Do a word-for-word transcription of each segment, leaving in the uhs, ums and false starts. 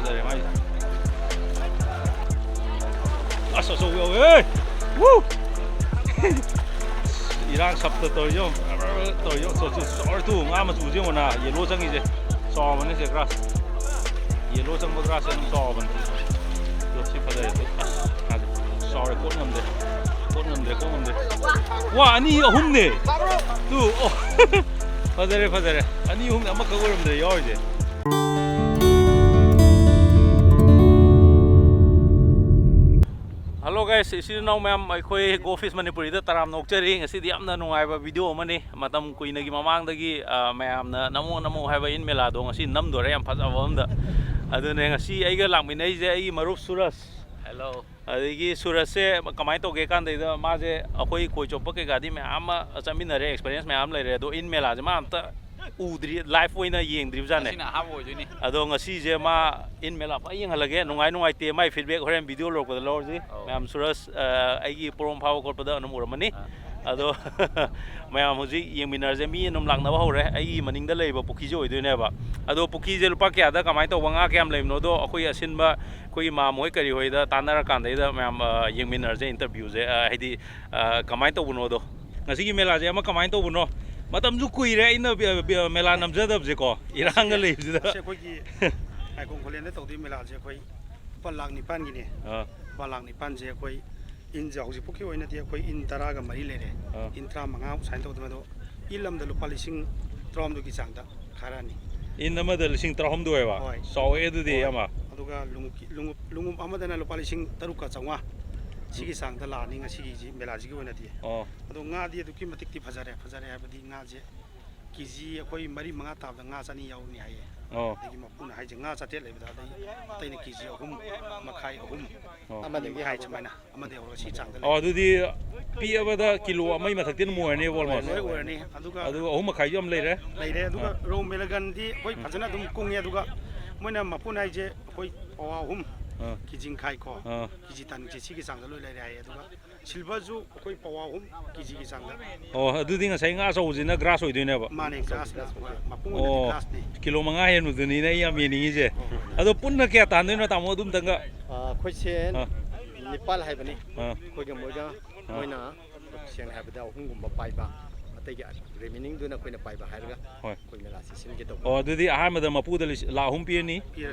ꯐꯖꯔꯦ ꯃꯥꯏꯁꯦ꯫ ꯑꯁ, ꯑꯆꯧꯕ ꯌꯥꯎꯋꯦ꯫ ꯋꯨ! ꯏꯔꯥꯡ ꯁꯞꯇ ꯇꯧꯔꯤꯁꯦ ꯌꯦꯡꯉꯣ꯫ ꯇꯧꯔꯤꯁꯦ ꯌꯦꯡꯉꯣ꯫ ꯆꯥꯎꯔꯦ ꯇꯨ, ꯉꯥ ꯃꯆꯨꯁꯦ ꯌꯦꯡꯉꯣ ꯅ꯫ ꯌꯦꯂꯣ ꯆꯪꯉꯤꯁꯦ꯫ ꯆꯥꯎꯕꯅꯦ ꯁꯦ ꯒ꯭ꯔꯥꯁ꯫ ꯌꯦꯂꯣ ꯆꯪꯕ ꯒ꯭ꯔꯥꯁꯁꯦ ꯑꯗꯨꯝ ꯆꯥꯎꯕꯅꯦ꯫ ꯑꯗꯣ ꯁꯤ ꯐꯖꯔꯦ꯫ ꯑꯁ, ꯉꯥꯁꯦ ꯆꯥꯎꯔꯦ꯫ ꯀꯣꯠ ꯉꯝꯗꯦ꯫ ꯀꯣꯠ ꯉꯝꯗ꯭ꯔꯦ, ꯀꯣꯠ ꯉꯝꯗ꯭ꯔꯦ꯫ ꯋꯥ, ꯑꯅꯤ ꯑꯍꯨꯝꯅꯦ꯫ ꯇꯨ, ꯑꯣ꯫ ꯐꯖꯔꯦ, ꯐꯖꯔꯦ꯫ ꯑꯅꯤ ꯑꯍꯨꯝꯅꯦ, ꯑꯃꯈꯛ ꯑꯣꯏꯔꯝꯗ꯭ꯔꯦ ꯌꯥꯎꯔꯤꯁꯦ꯫ Hello guys, ꯏꯆꯤꯜ ꯏꯅꯥꯎ ꯃꯌꯥꯝ, ꯑꯩꯈꯣꯏ Go Fish ꯃꯅꯤꯄꯨꯔꯤꯗ ꯇꯔꯥꯝꯅ ꯑꯣꯛꯆꯔꯤ꯫ ꯉꯁꯤꯗꯤ ꯌꯥꯝꯅ ꯅꯨꯡꯉꯥꯏꯕ video ꯑꯃꯅꯤ꯫ ꯃꯇꯝ ꯀꯨꯏꯅꯒꯤ ꯃꯃꯥꯡꯗꯒꯤ, ꯑ, ꯃꯌꯥꯝꯅ ꯅꯝꯃꯣ ꯅꯝꯃꯣ ꯍꯥꯏꯕ ꯏꯟ ꯃꯦꯂꯥꯗꯣ ꯉꯁꯤ ꯅꯝꯗꯣꯔꯦ, ꯌꯥꯝ ꯐꯖꯕ ꯑꯃꯗ꯫ ꯑꯗꯨꯅꯦ ꯉꯁꯤ ꯑꯩꯒ ꯂꯥꯛꯃꯤꯟꯅꯩꯁꯦ ꯑꯩꯒꯤ ꯃꯔꯨꯞ ꯁꯨꯔꯖ꯫ Hello꯫ ꯑꯗꯒꯤ ꯁꯨꯔꯖꯁꯦ ꯀꯃꯥꯏꯅ ꯇꯧꯒꯦ ꯀꯥꯟꯗꯩꯗ ꯃꯥꯁꯦ ꯑꯩꯈꯣꯏ ꯈꯣꯏ ꯆꯣꯞꯄ ꯀꯩꯀꯥꯗꯤ ꯃꯌꯥꯝ ꯑꯃ ꯆꯠꯃꯤꯟꯅꯔꯦ, experience ꯃꯌꯥꯝ ꯂꯩꯔꯦ, ꯑꯗꯣ ꯏꯟ ꯃꯦꯂꯥꯁꯦ ꯃꯥ ꯑꯝꯇ ꯎꯗ꯭ꯔꯤ, live ꯑꯣꯏꯅ ꯌꯦꯡꯗ꯭ꯔꯤꯕꯖꯥꯠꯅꯦ꯫ ꯉꯁꯤꯅ ꯑꯍꯥꯟꯕ ꯑꯣꯏꯗꯣꯏꯅꯤ꯫ ꯑꯗꯣ ꯉꯁꯤꯁꯦ ꯃꯥ ꯏꯟ ꯃꯦꯂꯥ ꯐꯖꯅ ꯌꯦꯡꯍꯜꯂꯒꯦ, ꯅꯨꯡꯉꯥꯏ ꯅꯨꯡꯉꯥꯏꯇꯦ ꯃꯥꯏ feedback ꯍꯣꯔꯦꯟ video ꯂꯣꯏꯔꯛꯄꯗ ꯂꯧꯔꯁꯤ꯫ ꯑꯧ꯫ ꯃꯌꯥꯝ ꯁꯨꯔꯖ, ꯑ, ꯑꯩꯒꯤ ꯄꯣꯔꯣꯝ ꯐꯥꯕ ꯈꯣꯠꯄꯗ ꯑꯗꯨꯝ ꯎꯔꯝꯃꯅꯤ꯫ ꯑꯥ꯫ ꯑꯗꯣ ꯃꯌꯥꯝ ꯍꯧꯖꯤꯛ ꯌꯦꯡꯃꯤꯟꯅꯔꯁꯦ, ꯃꯤ ꯑꯗꯨꯝ ꯂꯥꯛꯅꯕ ꯍꯧꯔꯦ꯫ ꯑꯩꯒꯤ ꯃꯅꯤꯡꯗ ꯂꯩꯔꯤꯕ ꯄꯨꯈ꯭ꯔꯤꯁꯦ ꯑꯣꯏꯗꯣꯏꯅꯦꯕ꯫ ꯑꯗꯣ ꯄꯨꯈ꯭ꯔꯤꯁꯦ ꯂꯨꯄꯥ ꯀꯌꯥꯗ ꯀꯃꯥꯏꯅ ꯇꯧꯕ, ꯉꯥ ꯀꯌꯥꯝ ꯂꯩꯕꯅꯣꯗꯣ ꯑꯩꯈꯣꯏ ꯑꯁꯤꯟꯕ ꯑꯩꯈꯣꯏꯒꯤ ꯃꯥꯝꯃ ꯍꯣꯏ ꯀꯔꯤ ꯍꯣꯏꯗ ꯇꯥꯟꯅꯔꯀꯥꯟꯗꯩꯗ ꯃꯌꯥꯝ, ꯑ, ꯌꯦꯡꯃꯤꯟꯅꯔꯁꯦ interviewꯁꯦ, ꯑ, ꯍꯥꯏꯗꯤ, ꯑ, ꯀꯃꯥꯏꯅ ꯇꯧꯕꯅꯣꯗꯣ꯫ ꯉꯁꯤꯒꯤ ꯃꯦꯂꯥꯁꯦ ꯑꯃ ꯀꯃꯥꯏꯅ ꯇꯧꯕꯅꯣ? ꯃꯇꯝꯁꯨ ꯀꯨꯏꯔꯦ ꯑꯩꯅ ꯕꯤ-, ꯕꯤ-, ꯃꯦꯂꯥ ꯅꯝꯖꯗꯕꯁꯦꯀꯣ, ꯏꯔꯥꯡꯒ ꯂꯩꯕꯁꯤꯗ꯫ ꯑꯁꯤ ꯑꯩꯈꯣꯏꯒꯤ ꯃꯥꯏꯀꯣꯡ ꯈꯨꯂꯦꯟꯗ ꯇꯧꯗꯣꯏ ꯃꯦꯂꯥꯁꯦ ꯑꯩꯈꯣꯏ ꯂꯨꯄꯥ ꯂꯥꯈ ꯅꯤꯄꯥꯟꯒꯤꯅꯦ꯫ ꯑꯥ꯫ ꯂꯨꯄꯥ ꯂꯥꯈ ꯅꯤꯄꯥꯟꯁꯦ ꯑꯩꯈꯣꯏ ꯏꯟꯁꯦ ꯍꯧꯖꯤꯛ ꯐꯥꯎꯒꯤ ꯑꯣꯏꯅꯗꯤ ꯑꯩꯈꯣꯏ ꯏꯟ ꯇꯔꯥꯒ ꯃꯔꯤ ꯂꯩꯔꯦ꯫ ꯑꯥ꯫ ꯏꯟ ꯇꯔꯥꯃꯉꯥ sign ꯇꯧꯗꯅ, ꯑꯗꯣ ꯏꯜ ꯑꯃꯗ ꯂꯨꯄꯥ ꯂꯤꯁꯤꯡ ꯇꯔꯥꯍꯨꯝꯗꯣꯏꯒꯤ ꯆꯥꯡꯗ ꯈꯥꯏꯔꯛꯑꯅꯤ꯫ ꯏꯟ ꯑꯃꯗ ꯂꯤꯁꯤꯡ ꯇꯔꯥꯍꯨꯝꯗꯣꯏ ꯍꯥꯏꯕ? ꯍꯣꯏ꯫ ꯆꯥꯎꯋꯦ ꯑꯗꯨꯗꯤ, ꯍꯣꯏ꯫ ꯑꯃ꯫ ꯑꯗꯨꯒ ꯂꯣꯡꯎꯞ, ꯂꯣꯡꯎꯞ, ꯂꯣꯡꯎꯞ ꯑꯃꯗꯅ ꯂꯨꯄꯥ ꯂꯤꯁꯤꯡ ꯇꯔꯨꯛꯀ ꯆꯥꯝꯃꯉꯥ, ꯁꯤꯒꯤ ꯆꯥꯡꯗ ꯂꯥꯛꯑꯅꯤ ꯉꯁꯤꯒꯤ ꯃꯦꯂꯥꯁꯤꯒꯤ ꯑꯣꯏꯅꯗꯤ꯫ ꯑꯣ꯫ ꯑꯗꯣ ꯉꯥꯗꯤ ꯑꯗꯨꯛꯀꯤ ꯃꯇꯤꯛꯇꯤ ꯐꯖꯔꯦ, ꯐꯖꯔꯦ ꯍꯥꯏꯕꯗꯤ ꯉꯥꯁꯦ ꯀꯦ ꯖꯤ ꯑꯩꯈꯣꯏ ꯃꯔꯤ ꯃꯉꯥ ꯇꯥꯕꯗ ꯉꯥ ꯆꯅꯤ ꯌꯥꯎꯅꯤ ꯍꯥꯏꯌꯦ꯫ ꯑꯣ꯫ ꯑꯗꯒꯤ ꯃꯄꯨꯅ ꯍꯥꯏꯁꯦ ꯉꯥ ꯆꯥꯇ꯭ꯔꯦꯠ ꯂꯩꯕꯗ ꯑꯗꯩ ꯑꯇꯩꯅ ꯀꯦ ꯖꯤ ꯑꯍꯨꯝ ꯃꯈꯥꯏ, ꯑꯍꯨꯝ ꯑꯣ꯫ ꯃꯈꯥꯏ ꯁꯨꯃꯥꯏꯅ ꯑꯃꯗꯒꯤ ꯍꯧꯔꯒ ꯁꯤ ꯆꯥꯡꯗ ꯂꯩ꯫ ꯑꯣ, ꯑꯗꯨꯗꯤ ꯄꯤꯛꯑꯕꯗ ꯀꯤꯂꯣ ꯑꯃꯒꯤ ꯃꯊꯛꯇꯤ ꯑꯗꯨꯝ ꯑꯣꯏꯔꯅꯤ almost꯫ ꯂꯣꯏ ꯑꯣꯏꯔꯅꯤ꯫ ꯑꯗꯨꯒ ꯑꯗꯨ ꯑꯍꯨꯝ ꯃꯈꯥꯏꯁꯨ ꯌꯥꯝ ꯂꯩꯔꯦ꯫ ꯂꯩꯔꯦ꯫ ꯑꯗꯨꯒ ꯑꯥ꯫ ꯔꯧ ꯃꯦꯂꯥꯒꯟꯗꯤ ꯑꯩꯈꯣꯏ ꯎꯝ꯫ ꯐꯖꯅ ꯑꯗꯨꯝ ꯀꯨꯡꯉꯦ꯫ ꯑꯗꯨꯒ ꯃꯣꯏꯅ ꯃꯄꯨꯅ ꯍꯥꯏꯁꯦ ꯑꯩꯈꯣꯏ ꯄꯋꯥ ꯑꯍꯨꯝ, ꯑꯥ꯫ ꯀꯦ ꯖꯤ ꯃꯈꯥꯏ ꯀꯣ, ꯑꯥ꯫ ꯀꯦ ꯖꯤ ꯇꯟꯁꯦ ꯁꯤꯒꯤ ꯆꯥꯡꯗ ꯂꯣꯏ ꯂꯩꯔꯦ ꯍꯥꯏꯌꯦ꯫ ꯑꯗꯨꯒ ꯁꯤꯜꯚꯔꯁꯨ ꯑꯩꯈꯣꯏ ꯄꯋꯥ ꯑꯍꯨꯝ ꯀꯦ ꯖꯤꯒꯤ ꯆꯥꯡꯗ꯫ ꯑꯣ, ꯑꯗꯨꯗꯤ ꯉꯁꯥꯏ ꯉꯥ ꯑꯆꯧꯕꯁꯤꯅ ꯒ꯭ꯔꯥꯁ ꯑꯣꯏꯗꯣꯏꯅꯦꯕ? ꯃꯥꯅꯦ, ꯒ꯭ꯔꯥꯁꯅ꯫ ꯃꯄꯨꯡ ꯑꯣꯏꯅꯗꯤ ꯑꯣ, ꯒ꯭ꯔꯥꯁꯅꯦ꯫ ꯀꯤꯂꯣ ꯃꯉꯥ ꯍꯦꯟꯕꯗꯨꯅꯤꯅꯦ ꯑꯩ ꯌꯥꯝ ꯌꯦꯡꯅꯤꯡꯉꯤꯁꯦ꯫ ꯍꯣꯏ, ꯍꯣꯏ꯫ ꯑꯗꯣ ꯄꯨꯟꯅ ꯀꯌꯥ ꯇꯥꯟꯗꯣꯏꯅꯣ, ꯇꯥꯃꯣ? ꯑꯗꯨꯝꯇꯪꯒ꯫ ꯑꯩꯈꯣꯏꯁꯦ ꯑꯥ꯫ ꯅꯤꯄꯥꯜ ꯍꯥꯏꯕꯅꯤ꯫ ꯑꯥ꯫ ꯑꯩꯈꯣꯏꯒ ꯃꯣꯏꯒ ꯃꯣꯏꯅ ꯁꯦꯡꯅ ꯍꯥꯏꯕꯗ ꯑꯍꯨꯝꯒꯨꯝꯕ ꯄꯥꯏꯕ, ꯑꯇꯩꯒꯤ ꯔꯤꯃꯦꯅꯤꯡꯗꯨꯅ ꯑꯩꯈꯣꯏꯅ ꯄꯥꯏꯕ ꯍꯥꯏꯔꯒ ꯍꯣꯏ꯫ ꯑꯩꯈꯣꯏ ꯃꯦꯂꯥꯁꯤ ꯁꯤꯟꯒꯦ ꯇꯧꯕ꯫ ꯑꯣ, ꯑꯗꯨꯗꯤ ꯑꯍꯥꯟꯕꯗ ꯃꯄꯨꯗ ꯂꯤꯁꯤꯡ, ꯂꯥꯈ ꯑꯍꯨꯝ ꯄꯤꯔꯅꯤ꯫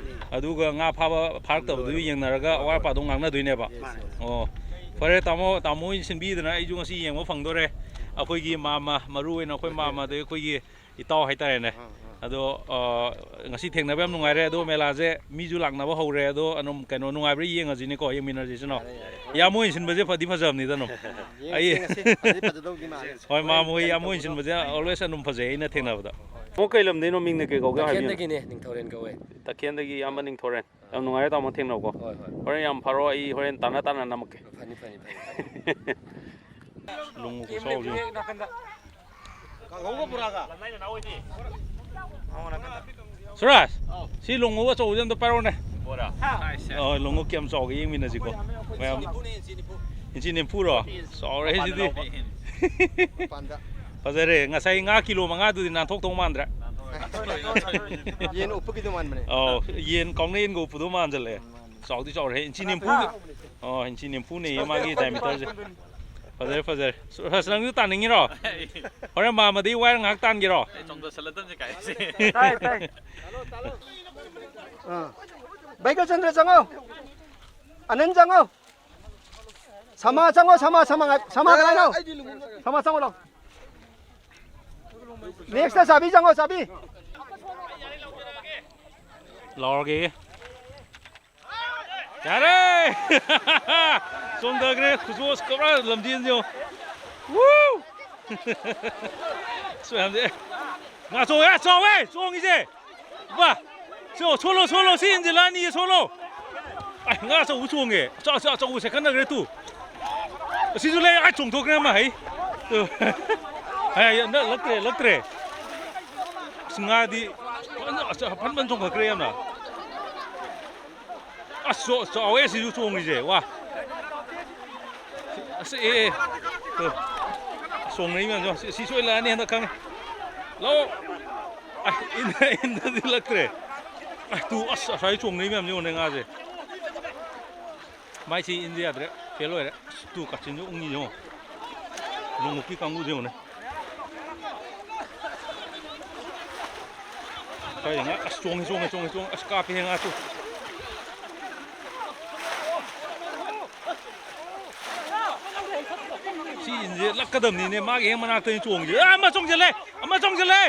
ꯑꯗꯨꯒ ꯉꯥ ꯐꯥꯕ ꯐꯥꯔꯛꯇꯕꯗꯨ ꯌꯦꯡꯅꯔꯒ ꯑꯋꯥꯠ ꯑꯄꯥꯗꯣ ꯉꯥꯡꯅꯗꯣꯏꯅꯦꯕ꯫ ꯑꯣ, ꯐꯔꯦ ꯇꯥꯃꯣ, ꯇꯥꯃꯣ ꯍꯣꯏꯅ ꯁꯤꯟꯕꯤꯗꯅ ꯑꯩꯁꯨ ꯉꯁꯤ ꯌꯦꯡꯕ ꯐꯪꯗꯣꯔꯦ꯫ ꯑꯩꯈꯣꯏꯒꯤ ꯃꯥꯃ, ꯃꯔꯨ ꯑꯣꯏꯅ ꯑꯩꯈꯣꯏ ꯃꯥꯃꯗꯒꯤ ꯑꯩꯈꯣꯏꯒꯤ ꯏꯇꯥꯎ ꯍꯥꯏꯇꯥꯔꯦꯅꯦ꯫ ꯑꯗꯣ, ꯑ, ꯉꯁꯤ ꯊꯦꯡꯅꯕ ꯌꯥꯝ ꯅꯨꯡꯉꯥꯏꯔꯦ꯫ ꯑꯗꯣ ꯃꯦꯂꯥꯁꯦ ꯃꯤꯁꯨ ꯂꯥꯛꯅꯕ ꯍꯧꯔꯦ꯫ ꯑꯗꯣ ꯑꯗꯨꯝ ꯀꯩꯅꯣ ꯅꯨꯡꯉꯥꯏꯕ꯭ꯔꯥ ꯌꯦꯡꯉꯁꯤꯅꯦꯀꯣ, ꯌꯦꯡꯃꯤꯟꯅꯁꯤꯅꯣ꯫ ꯌꯥꯔꯦ, ꯌꯥꯔꯦ꯫ ꯏꯌꯥꯝꯕ ꯍꯣꯏꯅ ꯁꯤꯟꯕꯁꯦ ꯐꯗꯤ ꯐꯖꯕꯅꯤꯗ ꯑꯗꯨꯝ꯫ ꯌꯦꯡꯁꯤ, ꯑꯩ ꯉꯁꯤ ꯐꯗꯤ ꯐꯖꯗꯧꯗꯤ ꯃꯥꯜꯂꯦ꯫ ꯍꯣꯏ, ꯃꯥꯃ ꯍꯣꯏ, ꯏꯌꯥꯝꯕ ꯍꯣꯏꯅ ꯁꯤꯟꯕꯁꯦ always ꯑꯗꯨꯝ ꯐꯖꯩ ꯑꯩꯅ ꯊꯦꯡꯅꯕꯗ꯫ ꯑꯃꯨꯛ ꯀꯩ ꯂꯝꯗꯩꯅꯣ, ꯃꯤꯡꯅ ꯀꯩ ꯀꯧꯒꯦ ꯍꯥꯏꯕꯤꯌꯨꯅꯦ? ꯇꯈꯦꯜꯗꯒꯤꯅꯦ, ꯅꯤꯡꯊꯧꯔꯦꯟ ꯀꯧꯋꯦ꯫ ꯇꯈꯦꯜꯗꯒꯤ ꯏꯌꯥꯝꯕ ꯅꯤꯡꯊꯧꯔꯦꯟ꯫ ꯌꯥꯝ ꯅꯨꯡꯉꯥꯏꯔꯦ ꯇꯥꯃꯣ ꯊꯦꯡꯅꯕꯀꯣ꯫ ꯍꯣꯏ, ꯍꯣꯏ꯫ ꯍꯣꯔꯦꯟ ꯌꯥꯝ ꯐꯔꯣ, ꯑꯩ ꯍꯣꯔꯦꯟ ꯇꯥꯟꯅ ꯇꯥꯟꯅ ꯅꯝꯃꯛꯀꯦ꯫ ꯐꯅꯤ, ꯐꯅꯤ, ꯐꯅꯤ꯫ ꯂꯣꯡꯎꯞ ꯈꯨꯆꯥꯎꯁꯦ꯫ ꯁꯨꯔꯥꯖ, ꯁꯤ ꯂꯣꯡꯎꯞ ꯑꯆꯧꯕꯁꯦ ꯑꯝꯇ ꯄꯥꯏꯔꯛꯎꯅꯦ꯫ ꯍꯣꯏ, ꯂꯣꯡꯎꯞ ꯀꯌꯥꯝ ꯆꯥꯎꯒꯦ ꯌꯦꯡꯃꯤꯟꯅꯁꯤꯀꯣ ꯃꯌꯥꯝ꯫ ꯏꯟꯆꯤ ꯅꯤꯐꯨꯔꯣ? ꯆꯥꯎꯔꯦ ꯁꯤꯗꯤ꯫ ꯐꯖꯔꯦ꯫ ꯉꯁꯥꯏ ꯉꯥ ꯀꯤꯂꯣ ꯃꯉꯥꯗꯨꯗꯤ ꯅꯥꯟꯊꯣꯛꯇꯧ ꯃꯥꯟꯗ꯭ꯔꯦ꯫ ꯌꯦꯟ ꯎꯞꯄꯒꯤꯗꯣ ꯃꯥꯟꯕꯅꯦ꯫ ꯑꯧ, ꯌꯦꯟ ꯀꯥꯎꯅ ꯌꯦꯟꯒ ꯎꯞꯄꯗꯣ ꯃꯥꯟꯁꯤꯜꯂꯛꯑꯦ꯫ ꯆꯥꯎꯗꯤ ꯆꯥꯎꯔꯦ꯫ ꯏꯟꯆꯤ ꯅꯤꯐꯨ꯫ ꯑꯣ, ꯏꯟꯆꯤ ꯅꯤꯐꯨꯅꯦꯌꯦ ꯃꯥꯒꯤ diameterꯁꯦ꯫ ꯐꯖꯔꯦ, ꯐꯖꯔꯦ꯫ ꯁꯨꯔꯖ, ꯅꯪꯁꯨ ꯇꯥꯅꯤꯡꯉꯤꯔꯣ? ꯍꯣꯔꯦꯟ ꯃꯥꯃꯗꯒꯤ ꯋꯥꯏꯔ ꯉꯥꯏꯍꯥꯛ ꯇꯥꯟꯒꯦꯔꯣ? ꯆꯣꯡꯊꯁꯜꯂꯗꯕꯅꯤ ꯀꯥꯏꯁꯦ꯫ ꯇꯥꯏ, ꯇꯥꯏ꯫ ꯑꯥ꯫ ꯕꯩꯀꯆꯟꯗ꯭ꯔ ꯆꯪꯉꯣ꯫ ꯑꯅꯟ ꯆꯪꯉꯣ꯫ ꯁꯃꯥ ꯆꯪꯉꯣ, ꯁꯃꯥ, ꯁꯃꯥ ꯉꯥꯏ-, ꯁꯃꯥ ꯀꯗꯥꯏꯅꯣ? ꯁꯃꯥ ꯆꯪꯉꯣ ꯂꯥꯎ꯫ Next ꯆꯥꯕꯤ ꯆꯪꯉꯣ, ꯆꯥꯕꯤ꯫ ꯂꯥꯎꯔꯒꯦ꯫ ꯌꯥꯔꯦ! ꯆꯣꯡꯊꯈ꯭ꯔꯦ꯫ ꯈꯨꯖꯣꯁ ꯀꯧꯔ ꯂꯝꯖꯦꯟꯁꯦ ꯌꯦꯡꯉꯣ꯫ ꯋꯨ! ꯑꯁ ꯃꯌꯥꯝꯁꯦ꯫ ꯉꯥ ꯆꯣꯡꯉꯦ, ꯆꯥꯎꯋꯦ! ꯆꯣꯡꯉꯤꯁꯦ! ꯕꯥ! ꯁꯣ-, ꯁꯣꯂꯣ, ꯁꯣꯂꯣ! ꯁꯤ ꯏꯟꯖꯤꯜꯂꯛꯑꯅꯤꯌꯦ, ꯁꯣꯂꯣ! ꯑꯥꯏ, ꯉꯥ ꯑꯆꯧꯕ ꯆꯣꯡꯉꯦ꯫ ꯑꯆꯧ-, ꯑꯆꯧ-, ꯑꯆꯧꯕ ꯁꯦꯠꯈꯠꯅꯈ꯭ꯔꯦ ꯇꯨ꯫ ꯑꯁꯤꯁꯨ ꯂꯩ꯫ ꯑꯥꯏ, ꯆꯣꯡꯊꯣꯛꯈ꯭ꯔꯦ ꯑꯃ ꯍꯩ꯫ ꯇꯨ꯫ ꯑꯥꯏ, ꯑꯥꯏ, ꯅ-, ꯂꯛꯇ꯭ꯔꯦ, ꯂꯛꯇ꯭ꯔꯦ꯫ ꯑꯁ, ꯉꯥꯗꯤ ꯐꯖꯅ, ꯑꯆ-, ꯐꯟ ꯐꯟ ꯆꯣꯡꯈꯠꯈ꯭ꯔꯦ ꯌꯥꯝꯅ꯫ ꯑꯁ, ꯆꯥꯎ-, ꯆꯥꯎꯋꯦ ꯁꯤꯁꯨ ꯆꯣꯡꯉꯤꯁꯦ, ꯋꯥ꯫ ꯑꯁ, ꯑꯦ, ꯑꯦ꯫ ꯇꯨ꯫ ꯆꯣꯡꯅꯩ ꯃꯌꯥꯝꯁꯦ꯫ ꯁꯤ, ꯁꯤ ꯁꯣꯏ ꯂꯥꯛꯑꯅꯤ ꯍꯟꯗꯛ ꯈꯪꯉꯦ꯫ ꯂꯥꯛꯑꯣ꯫ ꯑ, ꯏꯟ-, ꯏꯟꯗꯗꯤ ꯂꯛꯇ꯭ꯔꯦ꯫ ꯑꯦ, ꯇꯨ, ꯑꯁ, ꯉꯁꯥꯏ ꯆꯣꯡꯅꯩ ꯃꯌꯥꯝꯁꯦ ꯌꯦꯡꯉꯨꯅꯦ, ꯉꯥꯁꯦ꯫ ꯃꯥꯏꯁꯤ ꯏꯟꯗ ꯌꯥꯗ꯭ꯔꯦ, ꯐꯦꯜ ꯑꯣꯏꯔꯦ꯫ ꯑꯁ, ꯇꯨ ꯀꯥꯆꯤꯟꯁꯨ ꯎꯪꯉꯤ ꯌꯦꯡꯉꯣ꯫ ꯂꯣꯡꯎꯞꯀꯤ ꯀꯥꯡꯕꯨꯁꯦ ꯌꯦꯡꯉꯨꯅꯦ꯫ ꯀꯥꯏꯗ ꯉꯥ? ꯑꯁ, ꯆꯣꯡꯉꯦ, ꯆꯣꯡꯉꯦ, ꯆꯣꯡꯉꯦ, ꯆꯣꯡꯉꯦ꯫ ꯑꯁ, ꯀꯥꯞꯄꯦꯍꯦ ꯉꯥ ꯇꯨ꯫ ꯁꯤ ꯏꯟꯁꯦ ꯂꯛꯀꯗꯕꯅꯤꯅꯦ, ꯃꯥꯒꯤ ꯍꯦꯛ ꯃꯅꯥꯛꯇꯅꯤ ꯆꯣꯡꯉꯤꯁꯦ꯫ ꯑ, ꯑꯃ ꯆꯣꯡꯁꯤꯜꯂꯦ! ꯑꯃ ꯆꯣꯡꯁꯤꯜꯂꯦ!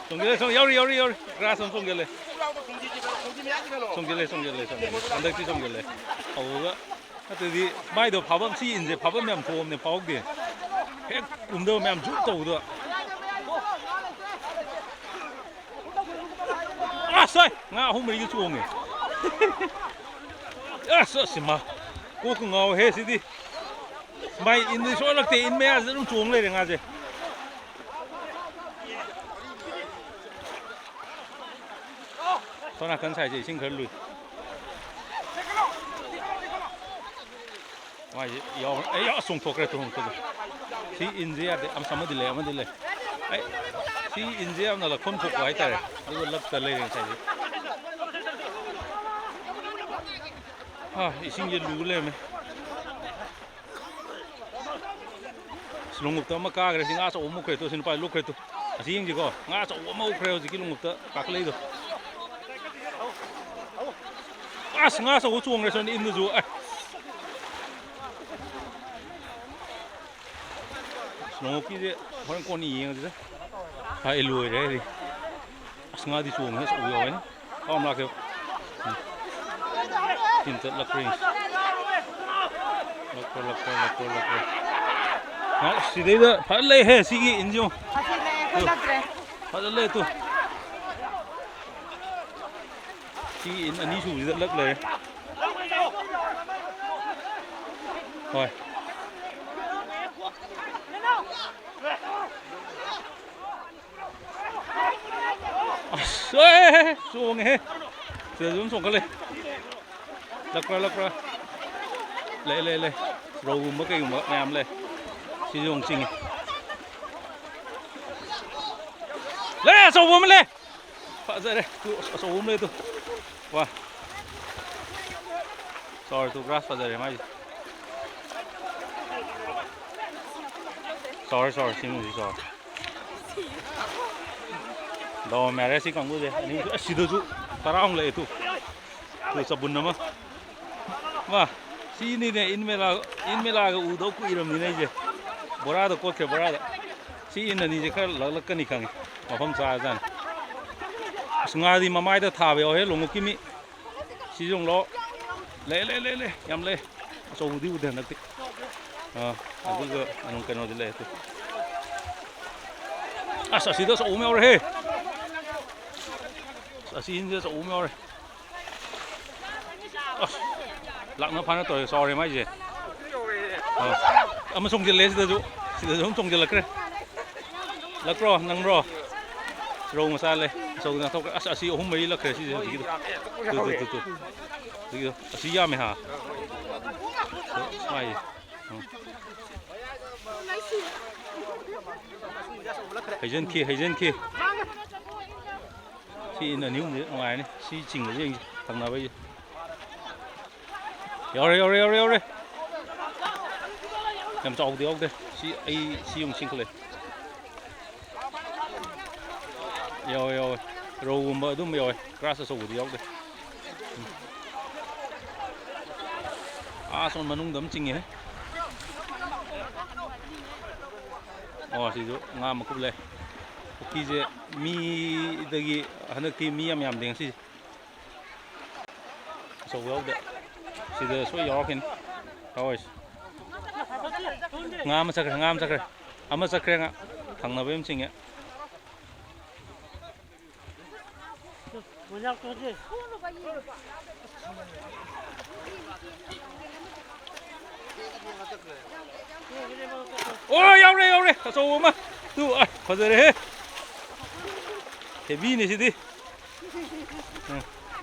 ꯆꯣꯡꯁꯤꯜꯂꯦ, ꯆꯣꯡ-, ꯌꯥꯎꯔꯤ, ꯌꯥꯎꯔꯤ, ꯌꯥꯎꯔꯤ꯫ ꯒ꯭ꯔꯥꯁ ꯑꯃ ꯆꯣꯡꯁꯤꯜꯂꯦ꯫ ꯆꯣꯡꯁꯤꯜꯂꯦ, ꯆꯣꯡꯁꯤꯜꯂꯦ, ꯆꯣꯡꯁꯤꯜꯂꯦ꯫ ꯍꯟꯗꯛꯇꯤ ꯆꯣꯡꯁꯤꯜꯂꯦ꯫ ꯍꯧꯕꯒ ꯅꯠꯇ꯭ꯔꯗꯤ ꯃꯥꯏꯗꯣ ꯐꯥꯐꯝ, ꯁꯤ ꯏꯟꯁꯦ ꯐꯥꯐꯝ ꯌꯥꯝ ꯊꯣꯛꯑꯕꯅꯦ, ꯐꯥꯎꯗꯦ꯫ ꯍꯦꯛ ꯀꯨꯝꯗꯕ ꯃꯌꯥꯝ ꯖꯨꯞ ꯇꯧꯕꯗꯣ꯫ ꯑꯁ, ꯑꯩ! ꯉꯥ ꯑꯍꯨꯝ ꯃꯔꯤꯒ ꯆꯣꯡꯉꯦ꯫ ꯑꯁ, ꯑꯁ, ꯃꯥ ꯀꯣꯛꯀ ꯉꯥꯎꯋꯦꯍꯦ ꯁꯤꯗꯤ꯫ ꯃꯥꯏ ꯏꯟꯗꯤ ꯁꯣꯛꯍꯜꯂꯛꯇꯦ, ꯏꯟ ꯃꯌꯥꯁꯤꯗ ꯑꯗꯨꯝ ꯆꯣꯡ ꯂꯩꯔꯦ ꯉꯥꯁꯦ꯫ ꯁꯣꯝ ꯅꯥꯀꯟ ꯁꯥꯏꯠꯁꯦ ꯏꯁꯤꯡ ꯈꯔ ꯂꯨꯏ꯫ ꯃꯥꯏꯁꯦ ꯌꯥꯎ-, ꯑꯩ ꯌꯥꯎ-, ꯆꯣꯡꯊꯣꯛꯈ꯭ꯔꯦ, ꯆꯣꯡꯊꯣꯛꯈ꯭ꯔꯦ꯫ ꯁꯤ ꯏꯟꯁꯦ ꯌꯥꯗꯦ꯫ ꯑꯃꯁꯨ ꯑꯃꯗꯤ ꯂꯩ, ꯑꯃꯗꯤ ꯂꯩ꯫ ꯑꯩ, ꯁꯤ ꯏꯟꯁꯦ ꯌꯥꯝꯅ ꯂꯛꯐꯝ ꯊꯣꯛꯄ ꯍꯥꯏꯇꯥꯔꯦ꯫ ꯑꯗꯨꯒ ꯂꯛꯇ ꯂꯩꯔꯦ ꯉꯁꯥꯏꯗꯤ꯫ ꯑꯥ, ꯏꯁꯤꯡꯁꯦ ꯂꯨ ꯂꯩꯔꯝꯃꯦ꯫ ꯑꯁ, ꯂꯣꯡꯎꯞꯇ ꯑꯃ ꯀꯥꯈ꯭ꯔꯦ꯫ ꯁꯤ ꯉꯥ ꯑꯆꯧꯕ ꯑꯃ ꯎꯞꯈ꯭ꯔꯦ ꯇꯨ, ꯁꯤ ꯅꯨꯄꯥ ꯂꯨꯞꯈ꯭ꯔꯦ ꯇꯨ꯫ ꯑꯁꯤ ꯌꯦꯡꯁꯤꯀꯣ, ꯉꯥ ꯑꯆꯧꯕ ꯑꯃ ꯎꯞꯈ꯭ꯔꯦ ꯍꯧꯖꯤꯛꯀꯤ ꯂꯣꯡꯎꯞꯇ ꯀꯥꯈꯠꯂꯛꯏꯗꯣ꯫ ꯑꯁ, ꯉꯥ ꯑꯆꯧꯕ ꯆꯣꯡꯈ꯭ꯔꯦ ꯁꯣꯝꯗ ꯏꯟꯗꯨꯁꯨ꯫ ꯑꯦ꯫ ꯑꯁ, ꯂꯣꯡꯎꯞꯀꯤꯁꯦ ꯍꯣꯔꯦꯟ ꯀꯣꯟꯅ ꯌꯦꯡꯉꯁꯤꯗ꯫ ꯍꯥꯏ, ꯂꯣꯏꯔꯦ ꯑꯩꯗꯤ꯫ ꯑꯁ, ꯉꯥꯗꯤ ꯆꯣꯡꯉꯦ, ꯑꯆꯧꯕ ꯌꯥꯎꯋꯦ꯫ ꯄꯥꯎ ꯑꯃ ꯂꯥꯛꯀꯦ꯫ ꯎꯝ꯫ ꯇꯤꯝ ꯆꯠꯂꯛꯄ꯭ꯔꯥ ꯌꯦꯡꯁꯤ꯫ ꯂꯛꯄ꯭ꯔꯥ, ꯂꯛꯄ꯭ꯔꯥ, ꯂꯛꯄ꯭ꯔꯥ, ꯂꯛꯄ꯭ꯔꯥ꯫ ꯉꯥꯏ, ꯁꯤꯗꯩꯗ ꯐꯖꯅ ꯂꯩꯍꯦ, ꯁꯤꯒꯤ ꯏꯟꯁꯤꯌꯣ꯫ ꯑꯁꯤ ꯂꯩ, ꯑꯩꯈꯣꯏ ꯂꯛꯇ꯭ꯔꯦ꯫ ꯐꯖꯅ ꯂꯩ ꯇꯨ꯫ ꯁꯤꯒꯤ ꯏꯟ ꯑꯅꯤꯁꯨꯕꯁꯤꯗ ꯂꯛ ꯂꯩꯔꯦ꯫ ꯍꯣꯏ꯫ ꯑꯁ, ꯑꯦ, ꯆꯣꯡꯉꯦꯍꯦ꯫ ꯁꯤꯗꯁꯨ ꯑꯗꯨꯝ ꯆꯣꯡꯈꯠꯂꯦ꯫ ꯂꯛꯄ꯭ꯔꯥ, ꯂꯛꯄ꯭ꯔꯥ? ꯂꯩ, ꯂꯩ, ꯂꯩ꯫ ꯔꯧꯒꯨꯝꯕ ꯀꯩꯒꯨꯝꯕ ꯃꯌꯥꯝ ꯂꯩ꯫ ꯁꯤꯁꯨ ꯑꯃꯨꯛ ꯆꯤꯡꯉꯤ꯫ ꯂꯩ, ꯑꯆꯧꯕ ꯑꯃ ꯂꯩ꯫ ꯐꯖꯔꯦ꯫ ꯇꯨ, ꯑꯁ, ꯑꯆꯧꯕ ꯑꯃ ꯂꯩ ꯇꯨ꯫ ꯋꯥ꯫ ꯆꯥꯎꯔꯦ ꯇꯨ, ꯒ꯭ꯔꯥꯁ ꯐꯖꯔꯦ ꯃꯥꯏꯁꯦ꯫ ꯆꯥꯎꯔꯦ, ꯆꯥꯎꯔꯦ, ꯁꯤꯃꯨꯛꯁꯤ ꯆꯥꯎꯔꯦ꯫ ꯗꯥꯎ ꯌꯥꯝ ꯌꯥꯔꯦ ꯁꯤ ꯀꯥꯡꯕꯨꯁꯦ꯫ ꯑꯅꯤ, ꯑꯁ, ꯁꯤꯗꯁꯨ ꯇꯔꯥꯃꯨꯛ ꯂꯩꯑꯦ ꯇꯨ꯫ ꯇꯨ ꯆꯕꯨꯟ ꯑꯃ꯫ ꯃꯥ, ꯁꯤꯅꯤꯅꯦ ꯏꯟ ꯃꯦꯂꯥ, ꯏꯟ ꯃꯦꯂꯥꯒ ꯎꯗꯧ ꯀꯨꯏꯔꯕꯅꯤꯅꯦ ꯑꯩꯁꯦ꯫ ꯕꯣꯔꯥꯗ ꯀꯣꯠꯈ꯭ꯔꯦ, ꯕꯣꯔꯥꯗ꯫ ꯁꯤ ꯏꯟ ꯑꯅꯤꯁꯦ ꯈꯔ ꯂꯛꯂꯛꯀꯅꯤ ꯈꯪꯉꯤ꯫ ꯃꯐꯝ ꯆꯥꯔꯖꯥꯠꯅꯤ꯫ ꯑꯁ, ꯉꯥꯗꯤ ꯃꯃꯥꯏꯗ ꯊꯥꯕ ꯌꯥꯎꯋꯦ, ꯂꯣꯡꯎꯞꯀꯤ ꯃꯤ꯫ ꯁꯤꯁꯨ ꯑꯃꯨꯛ ꯂꯧ꯫ ꯂꯩ, ꯂꯩ, ꯂꯩ, ꯂꯩ꯫ ꯌꯥꯝ ꯂꯩ꯫ ꯑꯆꯧꯕꯗꯤ ꯎꯗꯦ ꯍꯟꯗꯛꯇꯤ꯫ ꯑꯥ, ꯑꯗꯨꯒ ꯑꯗꯨꯝ ꯀꯩꯅꯣꯗꯤ ꯂꯩ꯫ ꯑꯁ, ꯑꯁꯤꯗ ꯑꯆꯧꯕ ꯑꯃ ꯌꯥꯎꯔꯦꯍꯦ꯫ ꯑꯁ, ꯑꯁꯤ ꯏꯟꯁꯦ ꯑꯆꯧꯕ ꯑꯃ ꯌꯥꯎꯔꯦ꯫ ꯑꯁ, ꯂꯥꯛꯅ ꯐꯥꯅ ꯇꯧꯔꯦ, ꯆꯥꯎꯔꯦ ꯃꯥꯏꯁꯦ꯫ ꯑꯥ, ꯑꯃ ꯆꯣꯡꯁꯤꯜꯂꯦ ꯁꯤꯗꯁꯨ꯫ ꯁꯤꯗꯁꯨ ꯑꯃ ꯆꯣꯡꯁꯤꯜꯂꯛꯈ꯭ꯔꯦ꯫ ꯂꯛꯄ꯭ꯔꯣ? ꯅꯪꯕ꯭ꯔꯣ? ꯔꯧ ꯃꯆꯥ ꯂꯩ꯫ ꯑꯆꯧꯕꯗꯤ ꯅꯥꯟꯊꯣꯛꯈ꯭ꯔꯦ꯫ ꯑꯁ, ꯑꯁꯤ ꯑꯍꯨꯝ ꯃꯔꯤ ꯂꯛꯈ꯭ꯔꯦ ꯁꯤꯁꯦ ꯍꯧꯖꯤꯛꯀꯤꯗꯣ꯫ Two, two, two, two. ꯍꯧꯖꯤꯛꯀꯤꯗꯣ꯫ ꯑꯁꯤ ꯌꯥꯝꯃꯦ ꯍꯥ꯫ ꯃꯥꯏꯁꯦ꯫ ꯎꯝ꯫ ꯍꯩꯖꯤꯟꯈꯤ, ꯍꯩꯖꯤꯟꯈꯤ꯫ ꯁꯤ ꯏꯟ ꯑꯅꯤ ꯑꯍꯨꯝꯁꯦ ꯅꯨꯡꯉꯥꯏꯔꯅꯤ꯫ ꯁꯤ ꯆꯤꯡꯕꯁꯦ ꯌꯦꯡꯁꯤ, ꯊꯪꯅꯕꯩꯁꯦ꯫ ꯌꯥꯎꯔꯦ, ꯌꯥꯎꯔꯦ, ꯌꯥꯎꯔꯦ, ꯌꯥꯎꯔꯦ꯫ ꯌꯥꯝ ꯆꯥꯎꯕꯗꯤ ꯌꯥꯎꯗꯦ꯫ ꯁꯤ ꯑꯩ ꯁꯤ ꯑꯃꯨꯛ ꯆꯤꯡꯈꯠꯂꯦ꯫ ꯌꯥꯎꯋꯦ, ꯌꯥꯎꯋꯦ꯫ ꯔꯧꯒꯨꯝꯕ ꯑꯗꯨꯝꯕ ꯌꯥꯎꯋꯦ꯫ ꯒ꯭ꯔꯥꯁ ꯑꯆꯧꯕꯗꯤ ꯌꯥꯎꯗꯦ꯫ ꯎꯝ꯫ ꯑꯥ, ꯁꯣꯝ ꯃꯅꯨꯡꯗ ꯑꯃ ꯆꯤꯡꯉꯦ꯫ ꯑꯣ, ꯁꯤꯁꯨ ꯉꯥ ꯃꯀꯨꯞ ꯂꯩ꯫ ꯄꯨꯈ꯭ꯔꯤꯁꯦ ꯃꯤꯗꯒꯤ ꯍꯟꯗꯛꯇꯤ ꯃꯤ ꯌꯥꯝ ꯌꯥꯝꯗꯦ ꯉꯁꯤꯁꯦ꯫ ꯑꯆꯧꯕ ꯌꯥꯎꯗꯦ꯫ ꯁꯤꯗ ꯁꯣꯏ ꯌꯥꯎꯔꯛꯈꯤꯅꯤ꯫ ꯌꯥꯎꯔꯤꯁꯦ꯫ ꯉꯥ ꯑꯃ ꯆꯠꯈ꯭ꯔꯦ, ꯉꯥ ꯑꯃ ꯆꯠꯈ꯭ꯔꯦ꯫ ꯑꯃ ꯆꯠꯈ꯭ꯔꯦ ꯉꯥ꯫ ꯊꯪꯅꯕ ꯑꯃ ꯆꯤꯡꯉꯦ꯫ ꯑꯣ, ꯌꯥꯎꯔꯦ, ꯌꯥꯎꯔꯦ꯫ ꯑꯆꯧꯕ ꯑꯃ꯫ ꯇꯨ, ꯑ, ꯐꯖꯔꯦꯍꯦ꯫ ꯍꯦꯕꯤꯅꯦ ꯁꯤꯗꯤ꯫ ꯎꯝ꯫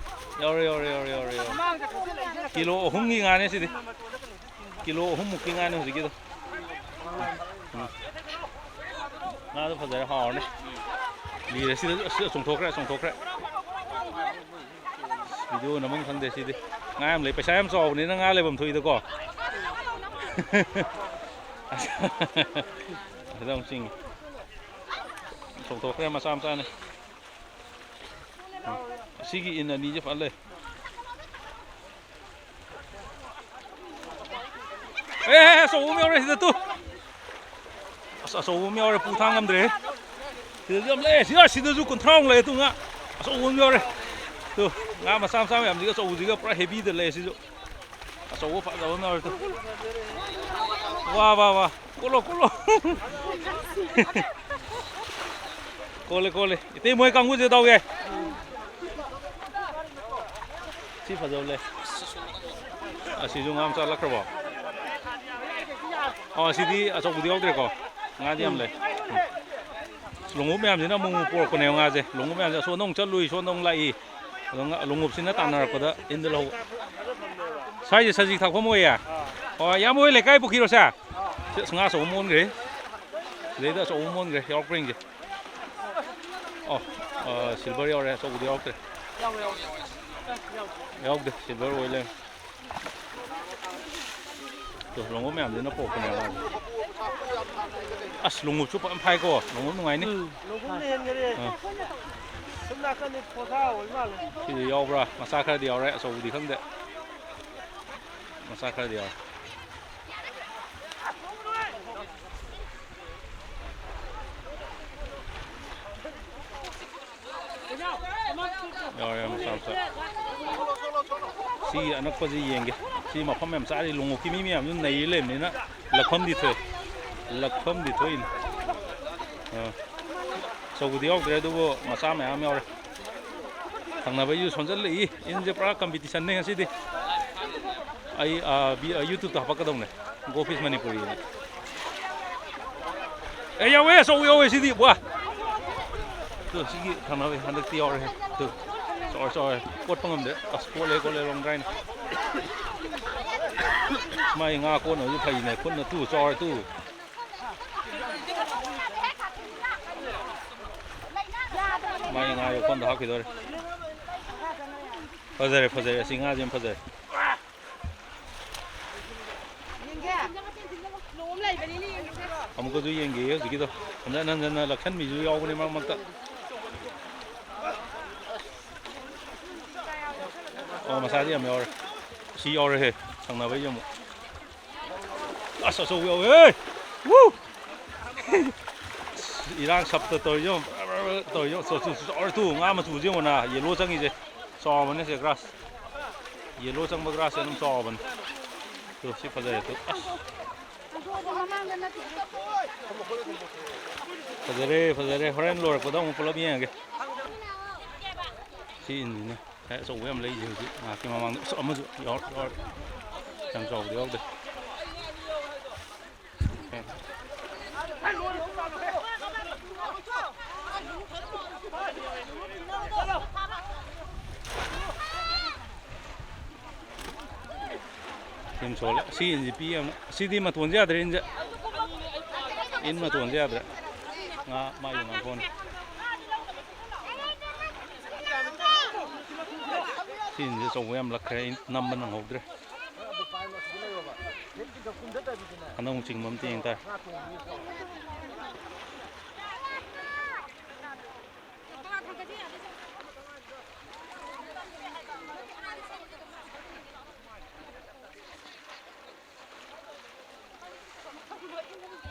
ꯌꯥꯎꯔꯦ, ꯌꯥꯎꯔꯦ, ꯌꯥꯎꯔꯦ, ꯌꯥꯎꯔꯦ, ꯌꯥꯎꯔꯦ꯫ ꯀꯤꯂꯣ ꯑꯍꯨꯝꯒꯤ ꯉꯥꯅꯦ ꯁꯤꯗꯤ꯫ ꯀꯤꯂꯣ ꯑꯍꯨꯝꯃꯨꯛꯀꯤ ꯉꯥꯅꯦ ꯍꯧꯖꯤꯛꯀꯤꯗꯣ꯫ ꯎꯝ꯫ ꯉꯥꯗꯣ ꯐꯖꯔꯦ, ꯍꯥꯎꯔꯅꯤ꯫ ꯂꯤꯔꯦ ꯁꯤꯗ꯫ ꯑꯁ, ꯆꯣꯡꯊꯣꯛꯈ꯭ꯔꯦ, ꯆꯣꯡꯊꯣꯛꯈ꯭ꯔꯦ꯫ ꯚꯤꯗꯤꯑꯣ ꯅꯝꯐꯝ ꯈꯪꯗꯦ ꯁꯤꯗꯤ꯫ ꯉꯥ ꯌꯥꯝ ꯂꯩ꯫ ꯄꯩꯁꯥ ꯌꯥꯝ ꯆꯥꯎꯕꯅꯤꯅ ꯉꯥ ꯂꯩꯐꯝ ꯊꯣꯛꯏꯗꯀꯣ꯫ ꯑꯁꯤꯗ ꯑꯃꯨꯛ ꯆꯤꯡꯉꯤ꯫ ꯆꯣꯡꯊꯣꯛꯈ꯭ꯔꯦ ꯃꯆꯥ ꯃꯆꯥꯅꯤ꯫ ꯎꯝ꯫ ꯑꯁꯤꯒꯤ ꯏꯟ ꯑꯅꯤꯁꯦ ꯐꯖ ꯂꯩ꯫ ꯑꯦ, ꯑꯆꯧꯕ ꯑꯃ ꯌꯥꯎꯔꯦ ꯁꯤꯗ ꯇꯨ꯫ ꯑꯁ, ꯑꯆꯧꯕ ꯑꯃ ꯌꯥꯎꯔꯦ, ꯄꯨ ꯊꯥꯡ ꯉꯝꯗ꯭ꯔꯦ꯫ ꯁꯤꯗꯁꯨ ꯌꯥꯝ ꯂꯩ꯫ ꯁꯤꯗ, ꯁꯤꯗꯁꯨ ꯀꯨꯟꯊ꯭ꯔꯥꯃꯨꯛ ꯂꯩ꯫ ꯇꯨ ꯉꯥ ꯑꯆꯧꯕ ꯑꯃ ꯌꯥꯎꯔꯦ꯫ ꯇꯨ ꯉꯥ ꯃꯆꯥ ꯃꯆꯥ ꯃꯌꯥꯝꯁꯤꯒ ꯑꯆꯧꯕꯁꯤꯒ ꯄꯨꯔꯥ ꯍꯦꯕꯤꯗ ꯂꯩ ꯁꯤꯁꯨ꯫ ꯑꯆꯧꯕ ꯐꯖꯕ ꯑꯃ ꯌꯥꯎꯔꯦ ꯇꯨ꯫ ꯋꯥ, ꯋꯥ, ꯋꯥ꯫ ꯀꯣꯠꯂꯣ, ꯀꯣꯠꯂꯣ꯫ ꯀꯣꯜꯂꯦ, ꯀꯣꯜꯂꯦ꯫ ꯏꯇꯩ ꯃꯣꯏ ꯀꯥꯡꯕꯨꯁꯦ ꯇꯧꯒꯦ꯫ ꯁꯤ ꯐꯖꯕ ꯂꯩ꯫ ꯑꯁꯤꯁꯨ ꯉꯥ ꯃꯆꯥ ꯂꯛꯈ꯭ꯔꯕꯣ? ꯑꯣ, ꯑꯁꯤꯗꯤ ꯑꯆꯧꯕꯗꯤ ꯌꯥꯎꯗ꯭ꯔꯦꯀꯣ꯫ ꯉꯥꯗꯤ ꯌꯥꯝ ꯂꯩ꯫ ꯎꯝ꯫ ꯂꯣꯡꯎꯞ ꯃꯌꯥꯝꯁꯤꯅ ꯑꯃꯨꯛ ꯑꯃꯨꯛ ꯄꯣꯔꯛꯄꯅꯦꯕ ꯉꯥꯁꯦ꯫ ꯂꯣꯡꯎꯞ ꯃꯌꯥꯝꯁꯦ ꯑꯁꯣꯝꯗ ꯑꯃꯨꯛ ꯆꯠꯂꯨꯏ, ꯁꯣꯝꯗ ꯑꯃꯨꯛ ꯂꯥꯛꯏ꯫ ꯑꯗꯣ ꯉꯥ-, ꯂꯣꯡꯎꯞꯁꯤꯅ ꯇꯥꯟꯅꯔꯛꯄꯗ ꯏꯟꯗ ꯂꯧꯕ꯫ ꯁ꯭ꯋꯥꯏꯁꯦ ꯁꯖꯤꯛ ꯊꯥꯛꯐꯝ ꯑꯣꯏꯌꯦ? ꯑꯣ, ꯏꯌꯥꯝꯕ ꯍꯣꯏ ꯂꯩꯀꯥꯏ ꯄꯨꯈ꯭ꯔꯤꯔꯣ ꯁꯦ? ꯁꯤ ꯑꯁ, ꯉꯥ ꯑꯆꯧꯕ ꯑꯃ ꯑꯣꯟꯈ꯭ꯔꯦ꯫ ꯁꯤꯗꯩꯗ ꯑꯆꯧꯕ ꯑꯃ ꯑꯣꯟꯈ꯭ꯔꯦ, ꯌꯥꯎꯔꯛꯄ꯭ꯔꯥ ꯌꯦꯡꯁꯦ꯫ ꯑꯣ, ꯑ, ꯁꯤꯜꯚꯔ ꯌꯥꯎꯔꯦ, ꯑꯆꯧꯕꯗꯤ ꯌꯥꯎꯔꯛꯇ꯭ꯔꯦ꯫ ꯌꯥꯎꯗꯦ, ꯁꯤꯜꯚꯔ ꯑꯣꯏ ꯂꯩꯔꯝꯃꯦ꯫ ꯇꯨ, ꯂꯣꯡꯎꯞ ꯃꯌꯥꯝꯁꯤꯅ ꯄꯣꯛꯄꯅꯦꯕ꯫ ꯑꯁ, ꯂꯣꯡꯎꯞꯁꯨ ꯐꯖꯅ ꯐꯥꯏꯀꯣ, ꯂꯣꯡꯎꯞ ꯅꯨꯡꯉꯥꯏꯅꯤ꯫ ꯎꯝ, ꯂꯣꯡꯎꯞꯅ ꯍꯦꯟꯈꯔꯦ꯫ ꯑꯥ꯫ ꯁꯨꯝ ꯅꯥꯀꯟꯗꯤ ꯄꯣꯊꯥ ꯑꯣꯏ ꯃꯥꯜꯂꯦ꯫ ꯁꯤꯗꯤ ꯌꯥꯎꯕ꯭ꯔꯥ? ꯃꯆꯥ ꯈꯔꯗꯤ ꯌꯥꯎꯔꯦ, ꯑꯆꯧꯕꯗꯤ ꯈꯪꯗꯦ꯫ ꯃꯆꯥ ꯈꯔꯗꯤ ꯌꯥꯎꯔꯦ꯫ ꯌꯥꯎꯔꯦ, ꯃꯆꯥ ꯃꯆꯥ꯫ ꯁꯤ ꯑꯅꯛꯄꯁꯤ ꯌꯦꯡꯒꯦ꯫ ꯁꯤ ꯃꯐꯝ ꯌꯥꯝ ꯆꯥꯔꯤ꯫ ꯂꯣꯡꯎꯞꯀꯤ ꯃꯤ ꯃꯌꯥꯝꯁꯨ ꯅꯩ ꯂꯩꯕꯅꯤꯅ ꯂꯛꯐꯝꯗꯤ ꯊꯣꯛꯑꯦ꯫ ꯂꯛꯐꯝꯗꯤ ꯊꯣꯛꯏꯅꯤ꯫ ꯑꯥ꯫ ꯑꯆꯧꯕꯗꯤ ꯌꯥꯎꯗ꯭ꯔꯦ, ꯑꯗꯨꯕꯨ ꯃꯆꯥ ꯃꯌꯥꯝ ꯌꯥꯎꯔꯦ꯫ ꯊꯪꯅꯕꯩꯁꯨ ꯁꯣꯟꯖꯜꯂꯛꯏ꯫ ꯏꯟꯁꯦ ꯄꯨꯔꯥ ꯀꯝꯄꯤꯇꯤꯁꯟꯅꯦ ꯉꯁꯤꯗꯤ꯫ ꯑꯩ, ꯑꯥ, ꯕꯤ-, ꯑꯥ, YouTube-ꯇ ꯍꯥꯄꯛꯀꯗꯧꯅꯦ꯫ Go Fish Manipuri ꯅ꯫ ꯑꯦ, ꯌꯥꯎꯋꯦ, ꯑꯆꯧꯕ ꯌꯥꯎꯋꯦ ꯁꯤꯗꯤ, ꯕ꯭ꯋꯥ꯫ ꯇꯨ, ꯁꯤꯒꯤ ꯊꯪꯅꯕ ꯍꯟꯗꯛꯇꯤ ꯌꯥꯎꯔꯦ꯫ ꯇꯨ, ꯆꯥꯎꯔꯦ, ꯆꯥꯎꯔꯦ꯫ ꯀꯣꯠꯄ ꯉꯝꯗꯦ꯫ ꯑꯁ, ꯀꯣꯠꯂꯦ, ꯀꯣꯠꯂꯦ, ꯂꯣꯡꯗ꯭ꯔꯥꯏꯅ꯫ ꯃꯥꯏ ꯉꯥ ꯀꯣꯠꯅꯕꯁꯨ ꯐꯩꯅꯦ, ꯈꯨꯠꯅ ꯇꯨ, ꯆꯥꯎꯔꯦ, ꯇꯨ꯫ ꯉꯥ, ꯉꯥ ꯌꯣꯛꯐꯝꯗ ꯍꯥꯞꯈꯤꯗꯣꯔꯦ꯫ ꯐꯖꯔꯦ, ꯐꯖꯔꯦ, ꯑꯁꯤ ꯉꯥꯁꯦ ꯌꯥꯝ ꯐꯖꯔꯦ꯫ ꯑꯃꯨꯛꯀꯁꯨ ꯌꯦꯡꯒꯦ ꯍꯧꯖꯤꯛꯀꯤꯗꯣ꯫ ꯍꯟꯖꯟ ꯍꯟꯖꯟꯅ ꯂꯛꯁꯟꯕꯤꯁꯨ ꯌꯥꯎꯕꯅꯦ ꯃꯔꯛ ꯃꯔꯛꯇ꯫ ꯑꯣ, ꯃꯆꯥꯗꯤ ꯌꯥꯝ ꯌꯥꯎꯔꯦ꯫ ꯁꯤ ꯌꯥꯎꯔꯦꯍꯦ, ꯊꯪꯅꯕꯩꯁꯦ ꯑꯃꯨꯛ꯫ ꯑꯁ, ꯑꯆꯧꯕ ꯌꯥꯎꯋꯦ꯫ ꯋꯨ! ꯏꯔꯥꯡ ꯁꯞꯇ ꯇꯧꯔꯤꯁꯦ ꯌꯦꯡꯉꯣ, ꯕ꯭ꯔ, ꯕ꯭ꯔ, ꯕ꯭ꯔ ꯇꯧꯔꯤꯁꯦ ꯌꯦꯡꯉꯣ꯫ ꯆꯥꯎ-, ꯆꯥꯎ-, ꯆꯥꯎꯔꯦ ꯇꯨ, ꯉꯥ ꯃꯆꯨꯁꯦ ꯌꯦꯡꯉꯣꯅ, ꯌꯦꯂꯣ ꯆꯪꯉꯤꯁꯦ꯫ ꯆꯥꯎꯕꯅꯦ ꯁꯦ ꯒ꯭ꯔꯥꯁ꯫ ꯌꯦꯂꯣ ꯆꯪꯕ ꯒ꯭ꯔꯥꯁꯁꯦ ꯑꯗꯨꯝ ꯆꯥꯎꯕꯅꯦ꯫ ꯇꯨ, ꯁꯤ ꯐꯖꯔꯦ ꯇꯨ꯫ ꯑꯁ꯫ ꯐꯖꯔꯦ, ꯐꯖꯔꯦ꯫ ꯍꯣꯔꯦꯟ ꯂꯣꯏꯔꯛꯄꯗ ꯑꯃꯨꯛ ꯄꯨꯂꯞ ꯌꯦꯡꯉꯒꯦ꯫ ꯁꯤ ꯏꯟꯁꯤꯅ꯫ ꯑꯦ, ꯑꯆꯧꯕ ꯌꯥꯝ ꯂꯩꯁꯦ ꯍꯧꯖꯤꯛ꯫ ꯉꯥꯏꯍꯥꯛꯀꯤ ꯃꯃꯥꯡꯗ ꯑꯁ, ꯑꯃꯁꯨ ꯌꯥꯎꯔ-, ꯌꯥꯎꯔ-, ꯌꯥꯝ ꯆꯥꯎꯕꯗꯤ ꯌꯥꯎꯗꯦ꯫ ꯑꯦ꯫ ꯁꯤ ꯑꯃ ꯁꯣꯜꯂꯦ꯫ ꯁꯤ ꯏꯟꯁꯤ ꯄꯤ ꯌꯥꯝꯅ꯫ ꯁꯤꯗꯤ ꯃꯇꯣꯟꯁꯦ ꯌꯥꯗ꯭ꯔꯦ, ꯏꯟꯁꯦ꯫ ꯏꯟ ꯃꯇꯣꯟꯁꯦ ꯌꯥꯗ꯭ꯔꯦ꯫ ꯉꯥ ꯃꯥꯒꯤ ꯉꯥ ꯐꯣꯟ꯫ ꯁꯤ ꯏꯟꯁꯦ ꯑꯆꯧꯕ ꯌꯥꯝ ꯂꯛꯈ꯭ꯔꯦ꯫ ꯑꯩ ꯅꯝꯕ ꯅꯪꯍꯧꯗ꯭ꯔꯦ꯫ ꯍꯟꯗꯛ ꯑꯃꯨꯛ ꯆꯤꯡꯕ ꯑꯝꯇ ꯌꯦꯡ ꯇꯥꯔꯦ꯫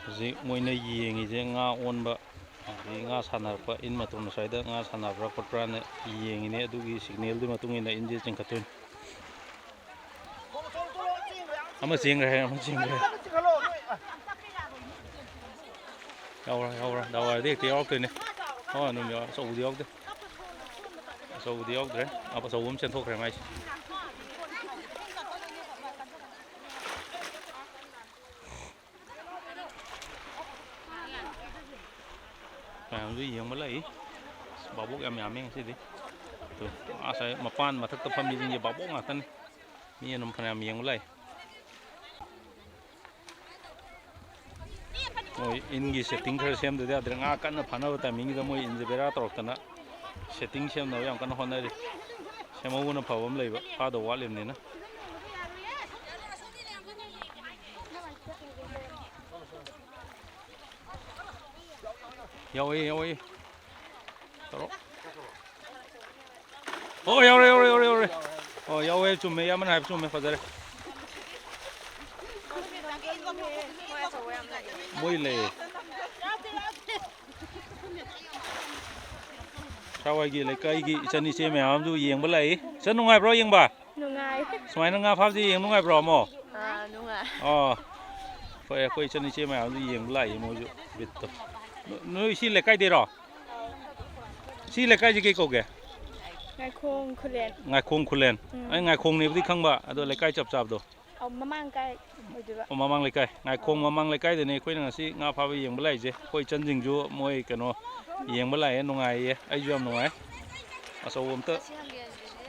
ꯍꯧꯖꯤꯛ ꯃꯣꯏꯅ ꯌꯦꯡꯉꯤꯁꯦ ꯉꯥ ꯑꯣꯟꯕ, ꯑꯗꯒꯤ ꯉꯥ ꯁꯥꯟꯅꯔꯛꯄ, ꯏꯟ ꯃꯇꯣꯟ ꯑꯁ꯭ꯋꯥꯏꯗ ꯉꯥ ꯁꯥꯟꯅꯕ꯭ꯔꯥ ꯈꯣꯠꯄ꯭ꯔꯥꯅ ꯌꯦꯡꯉꯤꯅꯦ꯫ ꯑꯗꯨꯒꯤ ꯁꯤꯒꯅꯦꯜꯗꯨꯒꯤ ꯃꯇꯨꯡ ꯏꯟꯅ ꯏꯟꯁꯦ ꯆꯤꯡꯈꯠꯇꯣꯏꯅꯤ꯫ ꯑꯃ ꯆꯦꯟꯈ꯭ꯔꯦ, ꯑꯃ ꯆꯦꯟꯈ꯭ꯔꯦ꯫ ꯌꯥꯎꯔ, ꯌꯥꯎꯔ꯫ ꯗꯥꯎ ꯌꯥꯔꯗꯤ ꯍꯦꯛꯇ ꯌꯥꯎꯔꯛꯇꯣꯏꯅꯦ꯫ ꯑꯣ, ꯑꯗꯨꯝ ꯌꯥꯎꯔ-, ꯑꯆꯧꯕꯗꯤ ꯌꯥꯎꯗꯦ꯫ ꯑꯆꯧꯕꯗꯤ ꯌꯥꯎꯗ꯭ꯔꯦ꯫ ꯑꯆꯧꯕ ꯑꯃ ꯆꯦꯟꯊꯣꯛꯈ꯭ꯔꯦ ꯃꯥꯏꯁꯦ꯫ ꯃꯌꯥꯝꯁꯨ ꯌꯦꯡꯕ ꯂꯥꯛꯏ꯫ ꯑꯁ, ꯚꯥꯕꯣꯛ ꯌꯥꯝ ꯌꯥꯝꯃꯦ ꯉꯁꯤꯗꯤ꯫ ꯇꯨ, ꯑꯁ, ꯃꯄꯥꯟ ꯃꯊꯛꯇ ꯐꯝꯃꯤꯁꯤꯡꯁꯦ ꯚꯥꯕꯣꯛ ꯉꯥꯛꯇꯅꯤ꯫ ꯃꯤ ꯑꯗꯨꯝ ꯐꯅꯌꯥꯝ ꯌꯦꯡꯕ ꯂꯥꯛꯏ꯫ ꯃꯣꯏ ꯏꯟꯒꯤ ꯁꯦꯠꯇꯤꯡ ꯈꯔ ꯁꯦꯝꯗꯗꯤ ꯌꯥꯗ꯭ꯔꯦ꯫ ꯉꯥ ꯀꯟꯅ ꯐꯥꯅꯕ ꯇꯥꯏꯃꯤꯡꯁꯤꯗ ꯃꯣꯏ ꯏꯟꯁꯦ ꯕꯦꯔꯥ ꯇꯧꯔꯛꯇꯅ ꯁꯦꯠꯇꯤꯡ ꯁꯦꯝꯅꯕ ꯌꯥꯝ ꯀꯟꯅ ꯍꯣꯠꯅꯔꯤ꯫ ꯁꯦꯝꯍꯧꯕꯅ ꯐꯕ ꯑꯃ ꯂꯩꯕ, ꯐꯥꯗꯧ ꯋꯥꯠꯂꯤꯕꯅꯤꯅ꯫ ꯌꯥꯎꯋꯦ, ꯌꯥꯎꯋꯦ꯫ ꯇꯧꯔꯣ꯫ ꯑꯣ, ꯌꯥꯎꯔꯦ, ꯌꯥꯎꯔꯦ, ꯌꯥꯎꯔꯦ, ꯌꯥꯎꯔꯦ꯫ ꯑꯣ, ꯌꯥꯎꯋꯦ, ꯆꯨꯝꯃꯦ, ꯏꯌꯥꯝꯕꯅ ꯍꯥꯏꯕ ꯆꯨꯝꯃꯦ, ꯐꯖꯔꯦ꯫ ꯃꯣꯏ ꯂꯩꯌꯦ꯫ ꯁ꯭ꯋꯥꯏꯒꯤ ꯂꯩꯀꯥꯏꯒꯤ ꯏꯆꯟ ꯏꯆꯦ ꯃꯌꯥꯝ ꯑꯃꯁꯨ ꯌꯦꯡꯕ ꯂꯥꯛꯏ꯫ ꯏꯆꯟ, ꯅꯨꯡꯉꯥꯏꯕ꯭ꯔꯣ ꯌꯦꯡꯕ? ꯅꯨꯡꯉꯥꯏ꯫ ꯁꯨꯃꯥꯏꯅ ꯉꯥ ꯐꯥꯕꯁꯦ ꯌꯦꯡ ꯅꯨꯡꯉꯥꯏꯕ꯭ꯔꯣ, ꯑꯃꯣ? ꯑꯥ, ꯅꯨꯡꯉꯥꯏ꯫ ꯑꯣ, ꯍꯣꯏ, ꯑꯩꯈꯣꯏ ꯏꯆꯟ ꯏꯆꯦ ꯃꯌꯥꯝꯁꯨ ꯌꯦꯡꯕ ꯂꯥꯛꯏ, ꯃꯣꯏꯁꯨ ꯕꯤꯠꯇꯣ꯫ ꯅꯣ-, ꯅꯣꯏ ꯁꯤ ꯂꯩꯀꯥꯏꯗꯩꯔꯣ? ꯁꯤ ꯂꯩꯀꯥꯏꯁꯦ ꯀꯩ ꯀꯧꯒꯦ? ꯉꯥꯏꯈꯣꯡ ꯈꯨꯂꯦꯟ꯫ ꯉꯥꯏꯈꯣꯡ ꯈꯨꯂꯦꯟ꯫ ꯎꯝ꯫ ꯑꯩ ꯉꯥꯏꯈꯣꯡꯅꯦꯕꯨꯗꯤ ꯈꯪꯕ, ꯑꯗꯣ ꯂꯩꯀꯥꯏ ꯆꯞ ꯆꯥꯕꯗꯣ? ꯑꯧ, ꯃꯃꯥꯡ ꯂꯩꯀꯥꯏ ꯑꯣꯏꯗꯣꯏꯕ꯫ ꯑꯣ, ꯃꯃꯥꯡ ꯂꯩꯀꯥꯏ꯫ ꯉꯥꯏꯈꯣꯡ ꯃꯃꯥꯡ ꯂꯩꯀꯥꯏꯗꯅꯦ ꯑꯩꯈꯣꯏꯅ ꯉꯁꯤ ꯉꯥ ꯐꯥꯕ ꯌꯦꯡꯕ ꯂꯥꯛꯏꯁꯦ꯫ ꯑꯩꯈꯣꯏ ꯏꯆꯟꯁꯤꯡꯁꯨ ꯃꯣꯏ ꯀꯩꯅꯣ ꯌꯦꯡꯕ ꯂꯥꯛꯑꯦ, ꯅꯨꯡꯉꯥꯏꯌꯦ꯫ ꯑꯩꯁꯨ ꯌꯥꯝ ꯅꯨꯡꯉꯥꯏ꯫ ꯑꯆꯧꯕ ꯑꯝꯇ꯫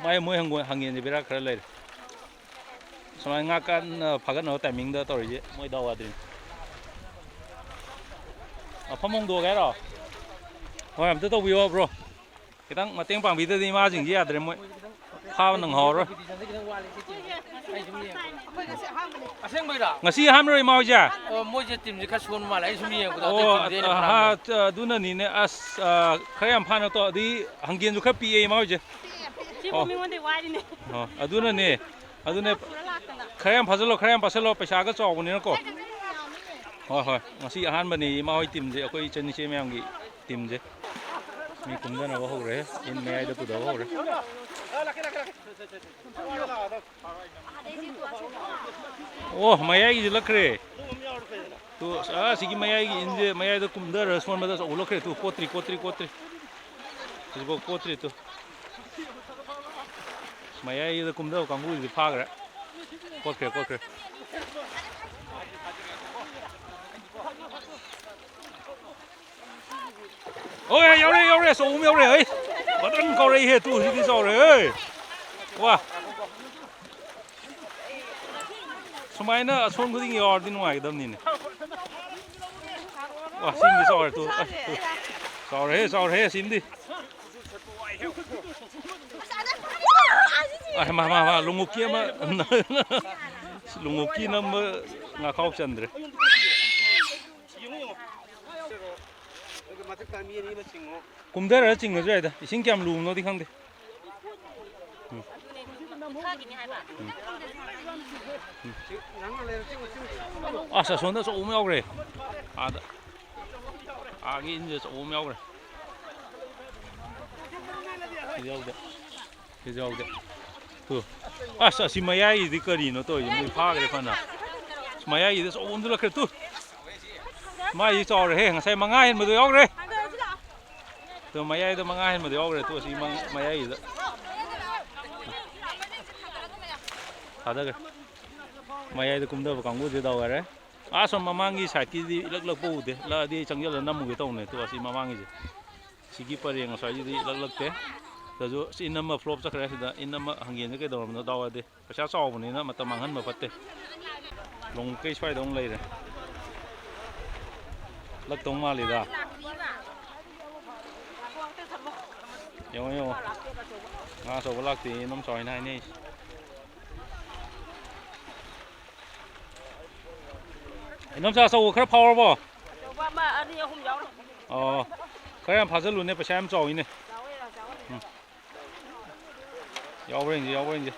ꯃꯥꯏ ꯃꯣꯏ ꯍꯪꯒꯣꯏ-, ꯍꯪꯒꯦꯟꯁꯦ ꯕꯦꯔꯥ ꯈꯔ ꯂꯩꯔꯦ꯫ ꯁꯨꯃꯥꯏꯅ ꯉꯥ ꯀꯟꯅ ꯐꯥꯒꯠꯅꯕ ꯇꯥꯏꯃꯤꯡꯗ ꯇꯧꯔꯤꯁꯦ ꯃꯣꯏ ꯗꯥꯎ ꯌꯥꯗ꯭ꯔꯤꯅꯤ꯫ ꯃꯐꯝ ꯍꯣꯡꯗꯣꯛꯑꯒꯦ ꯍꯥꯏꯔꯣ? ꯍꯣꯏ, ꯑꯝꯇ ꯇꯧꯕꯤꯌꯣ, ꯕ꯭ꯔꯣ꯫ ꯈꯤꯇꯪ ꯃꯇꯦꯡ ꯄꯥꯡꯕꯤꯗ꯭ꯔꯗꯤ ꯏꯃꯥꯁꯤꯡꯁꯤ ꯌꯥꯗ꯭ꯔꯦ, ꯃꯣꯏ ꯐꯥꯕ ꯅꯪꯍꯧꯔꯔꯣꯏ꯫ ꯑꯩ ꯁꯨꯝ ꯌꯦꯡꯕꯗ꯫ ꯑꯁꯦꯡꯕꯩꯔꯣ? ꯉꯁꯤ ꯑꯍꯥꯟꯕꯔꯣ, ꯏꯃꯥ ꯍꯣꯏꯁꯦ? ꯑꯣ, ꯃꯣꯏꯁꯦ ꯇꯤꯝꯁꯦ ꯈꯔ ꯁꯣꯟꯕ ꯃꯥꯜꯂꯦ, ꯑꯩ ꯁꯨꯝ ꯌꯦꯡꯕꯗ ꯑꯇꯩ ꯑꯣ, ꯇꯤꯝꯗꯤ ꯑꯩꯅ ꯑ, ꯈꯔ ꯍꯥ, ꯍꯥꯟꯕ꯫ ꯑ, ꯑꯗꯨꯅꯅꯤꯅꯦ꯫ ꯑꯁ, ꯑ, ꯈꯔ ꯌꯥꯝ ꯐꯥꯅ ꯇꯧꯔꯗꯤ ꯍꯪꯒꯦꯟꯁꯨ ꯈꯔ ꯄꯤꯛꯑꯦ, ꯏꯃꯥ ꯍꯣꯏꯁꯦ꯫ ꯁꯤꯕꯨ ꯑꯣ꯫ ꯃꯤꯉꯣꯟꯗꯩ ꯋꯥꯏꯔꯤꯅꯦ꯫ ꯑꯣ, ꯑꯗꯨꯅꯅꯦ꯫ ꯑꯗꯨꯅꯦ꯫ ꯄꯨꯔ ꯂꯥꯛꯇꯅ꯫ ꯈꯔ ꯌꯥꯝ ꯐꯥꯖꯜꯂꯣ, ꯈꯔ ꯌꯥꯝ ꯐꯥꯖꯜꯂꯣ, ꯄꯩꯁꯥꯒ ꯆꯥꯎꯕꯅꯤꯅꯀꯣ꯫ ꯍꯣꯏ, ꯍꯣꯏ, ꯉꯁꯤ ꯑꯍꯥꯟꯕꯅꯤ ꯏꯃꯥ ꯍꯣꯏ ꯇꯤꯝꯁꯦ, ꯑꯩꯈꯣꯏ ꯏꯆꯟ ꯏꯆꯦ ꯃꯌꯥꯝꯒꯤ ꯇꯤꯝꯁꯦ꯫ ꯃꯤ ꯀꯨꯝꯊꯅꯕ ꯍꯧꯔꯦ, ꯏꯟ ꯃꯌꯥꯏꯗ ꯄꯨꯊꯕ ꯍꯧꯔꯦ꯫ ꯑꯣ, ꯃꯌꯥꯏꯒꯤꯁꯨ ꯂꯛꯈ꯭ꯔꯦ꯫ ꯇꯨ, ꯑꯁ, ꯑꯥ, ꯁꯤꯒꯤ ꯃꯌꯥꯏꯒꯤ ꯏꯟꯁꯦ ꯃꯌꯥꯏꯗ ꯀꯨꯝꯊꯔ ꯁꯣꯟꯕꯗ ꯑꯆꯧꯕ ꯂꯛꯈ꯭ꯔꯦ꯫ ꯇꯨ, ꯀꯣꯠꯇ꯭ꯔꯤ, ꯀꯣꯠꯇ꯭ꯔꯤ, ꯀꯣꯠꯇ꯭ꯔꯤ꯫ ꯍꯧꯖꯤꯛꯐꯥꯎ ꯀꯣꯠꯇ꯭ꯔꯤ ꯇꯨ꯫ ꯃꯌꯥꯏꯗ ꯀꯨꯝꯊꯕ ꯀꯥꯡꯕꯨꯁꯤꯗꯤ ꯐꯥꯈ꯭ꯔꯦ꯫ ꯀꯣꯠꯈ꯭ꯔꯦ, ꯀꯣꯠꯈ꯭ꯔꯦ꯫ ꯍꯣꯏ, ꯌꯧꯔꯦ, ꯌꯧꯔꯦ, ꯑꯆꯧꯕ ꯑꯃ ꯌꯧꯔꯦ, ꯍꯩ꯫ ꯐꯖꯅ ꯀꯧꯔꯛꯏꯍꯦ, ꯇꯨ, ꯁꯤꯗꯤ ꯆꯥꯎꯔꯦ, ꯍꯩ꯫ ꯋꯥ꯫ ꯁꯨꯃꯥꯏꯅ ꯑꯁꯣꯟ ꯈꯨꯗꯤꯡꯒꯤ ꯌꯥꯎꯔꯗꯤ ꯅꯨꯡꯉꯥꯏꯒꯗꯕꯅꯤꯅꯦ꯫ ꯋꯥ, ꯁꯤꯃꯗꯤ ꯆꯥꯎꯔꯦ, ꯇꯨ, ꯑꯁ, ꯇꯨ꯫ ꯆꯥꯎꯔꯦꯍꯦ, ꯆꯥꯎꯔꯦꯍꯦ, ꯁꯤꯃꯗꯤ꯫ ꯑꯦ, ꯃꯥ, ꯃꯥ, ꯃꯥ, ꯂꯣꯡꯎꯞꯀꯤ ꯑꯃ, ꯂꯣꯡꯎꯞꯀꯤ ꯅꯝꯕ ꯉꯥꯈꯥꯎ ꯆꯟꯗ꯭ꯔꯦ꯫ ꯀꯨꯝꯊꯔꯒ ꯆꯤꯡꯉꯁꯨ ꯌꯥꯏꯗ, ꯏꯁꯤꯡ ꯀꯌꯥꯝ ꯂꯨꯕꯅꯣꯗꯤ ꯈꯪꯗꯦ꯫ ꯎꯝ꯫ ꯎꯝ꯫ ꯑꯁ, ꯑꯁꯣꯝꯗ ꯑꯆꯧꯕ ꯑꯃ ꯌꯥꯎꯈ꯭ꯔꯦ꯫ ꯑꯥꯗ꯫ ꯑꯥꯒꯤ ꯏꯟꯁꯦ ꯑꯆꯧꯕ ꯑꯃ ꯌꯥꯎꯈ꯭ꯔꯦ꯫ ꯁꯤꯗꯤ ꯌꯥꯎꯗꯦ꯫ ꯁꯤꯁꯨ ꯌꯥꯎꯗꯦ꯫ ꯇꯨ꯫ ꯑꯁ, ꯑꯁꯤ ꯃꯌꯥꯏꯒꯤꯗꯤ ꯀꯔꯤꯅꯣ ꯇꯧꯔꯤꯁꯦ? ꯃꯣꯏ ꯐꯥꯈ꯭ꯔꯦ ꯐꯅ꯫ ꯑꯁ, ꯃꯌꯥꯏꯒꯤꯗꯤ ꯑꯆꯧꯕ ꯑꯃꯁꯨ ꯂꯛꯈ꯭ꯔꯦ꯫ ꯇꯨ꯫ ꯃꯥꯏꯗꯤ ꯆꯥꯎꯔꯦꯍꯦ꯫ ꯉꯁꯥꯏ ꯃꯉꯥ ꯍꯦꯟꯕꯗꯣ ꯌꯥꯎꯈ꯭ꯔꯦ꯫ ꯇꯨ, ꯃꯌꯥꯏꯗ ꯃꯉꯥ ꯍꯦꯟꯕꯗꯣ ꯌꯥꯎꯈ꯭ꯔꯦ꯫ ꯇꯨ, ꯑꯁꯤ ꯃꯪ-, ꯃꯌꯥꯏꯒꯤꯗ꯫ ꯊꯥꯗꯈ꯭ꯔꯦ꯫ ꯃꯌꯥꯏꯗ ꯀꯨꯝꯊꯕ ꯀꯥꯡꯕꯨꯁꯦ ꯗꯥꯎ ꯌꯥꯔꯦ꯫ ꯑꯥ ꯁꯣꯝ ꯃꯃꯥꯡꯒꯤ ꯁꯥꯏꯠꯀꯤꯗꯤ ꯏꯂꯛ ꯂꯛꯄ ꯎꯗꯦ꯫ ꯂꯛꯑꯗꯤ ꯆꯪꯁꯤꯜꯂ ꯅꯝꯃꯨꯒꯦ ꯇꯧꯅꯦ꯫ ꯇꯨ, ꯑꯁꯤ ꯃꯃꯥꯡꯒꯤꯁꯦ꯫ ꯁꯤꯒꯤ ꯄꯔꯦꯡ ꯉꯁꯥꯏꯒꯤꯗꯤ ꯏꯂꯛ ꯂꯛꯇꯦ꯫ ꯁꯤꯗꯁꯨ ꯑꯁ ꯏꯟ ꯑꯃ ꯐ꯭ꯂꯣꯞ ꯆꯠꯈ꯭ꯔꯦ꯫ ꯁꯤꯗ ꯏꯟ ꯑꯃ ꯍꯪꯒꯦꯟꯁꯦ ꯀꯩꯗꯧꯔꯕꯅꯣ? ꯗꯥꯎ ꯌꯥꯗꯦ꯫ ꯄꯩꯁꯥ ꯆꯥꯎꯕꯅꯤꯅ ꯃꯇꯝ ꯃꯥꯡꯍꯟꯕ ꯐꯠꯇꯦ꯫ ꯂꯣꯡꯎꯞ ꯀꯩ ꯁ꯭ꯋꯥꯏꯗ ꯑꯃꯨꯛ ꯂꯩꯔꯦ꯫ ꯂꯛꯇꯧ ꯃꯥꯜꯂꯤꯗ꯫ ꯌꯦꯡꯉꯣ, ꯌꯦꯡꯉꯣ꯫ ꯉꯥ ꯑꯆꯧꯕ ꯂꯥꯛꯇꯦ, ꯏꯅꯝ ꯆꯥꯎꯏꯅ ꯍꯥꯏꯅꯩꯁꯦ꯫ ꯏꯅꯝꯆꯥ, ꯑꯆꯧꯕ ꯈꯔ ꯐꯥꯎꯔꯕꯣ? ꯑꯆꯧꯕ ꯑꯃ, ꯑꯅꯤ, ꯑꯍꯨꯝ ꯌꯥꯎꯔꯤ꯫ ꯑꯣ, ꯈꯔ ꯌꯥꯝ ꯐꯥꯖꯜꯂꯨꯅꯦ, ꯄꯩꯁꯥ ꯌꯥꯝ ꯆꯥꯎꯋꯤꯅꯦ꯫ ꯆꯥꯎꯋꯦ, ꯆꯥꯎꯋꯦ꯫ ꯎꯝ꯫ ꯌꯥꯎꯕ꯭ꯔꯥ ꯌꯦꯡꯁꯦ, ꯌꯥꯎꯕ꯭ꯔꯥ ꯌꯦꯡꯁꯦ꯫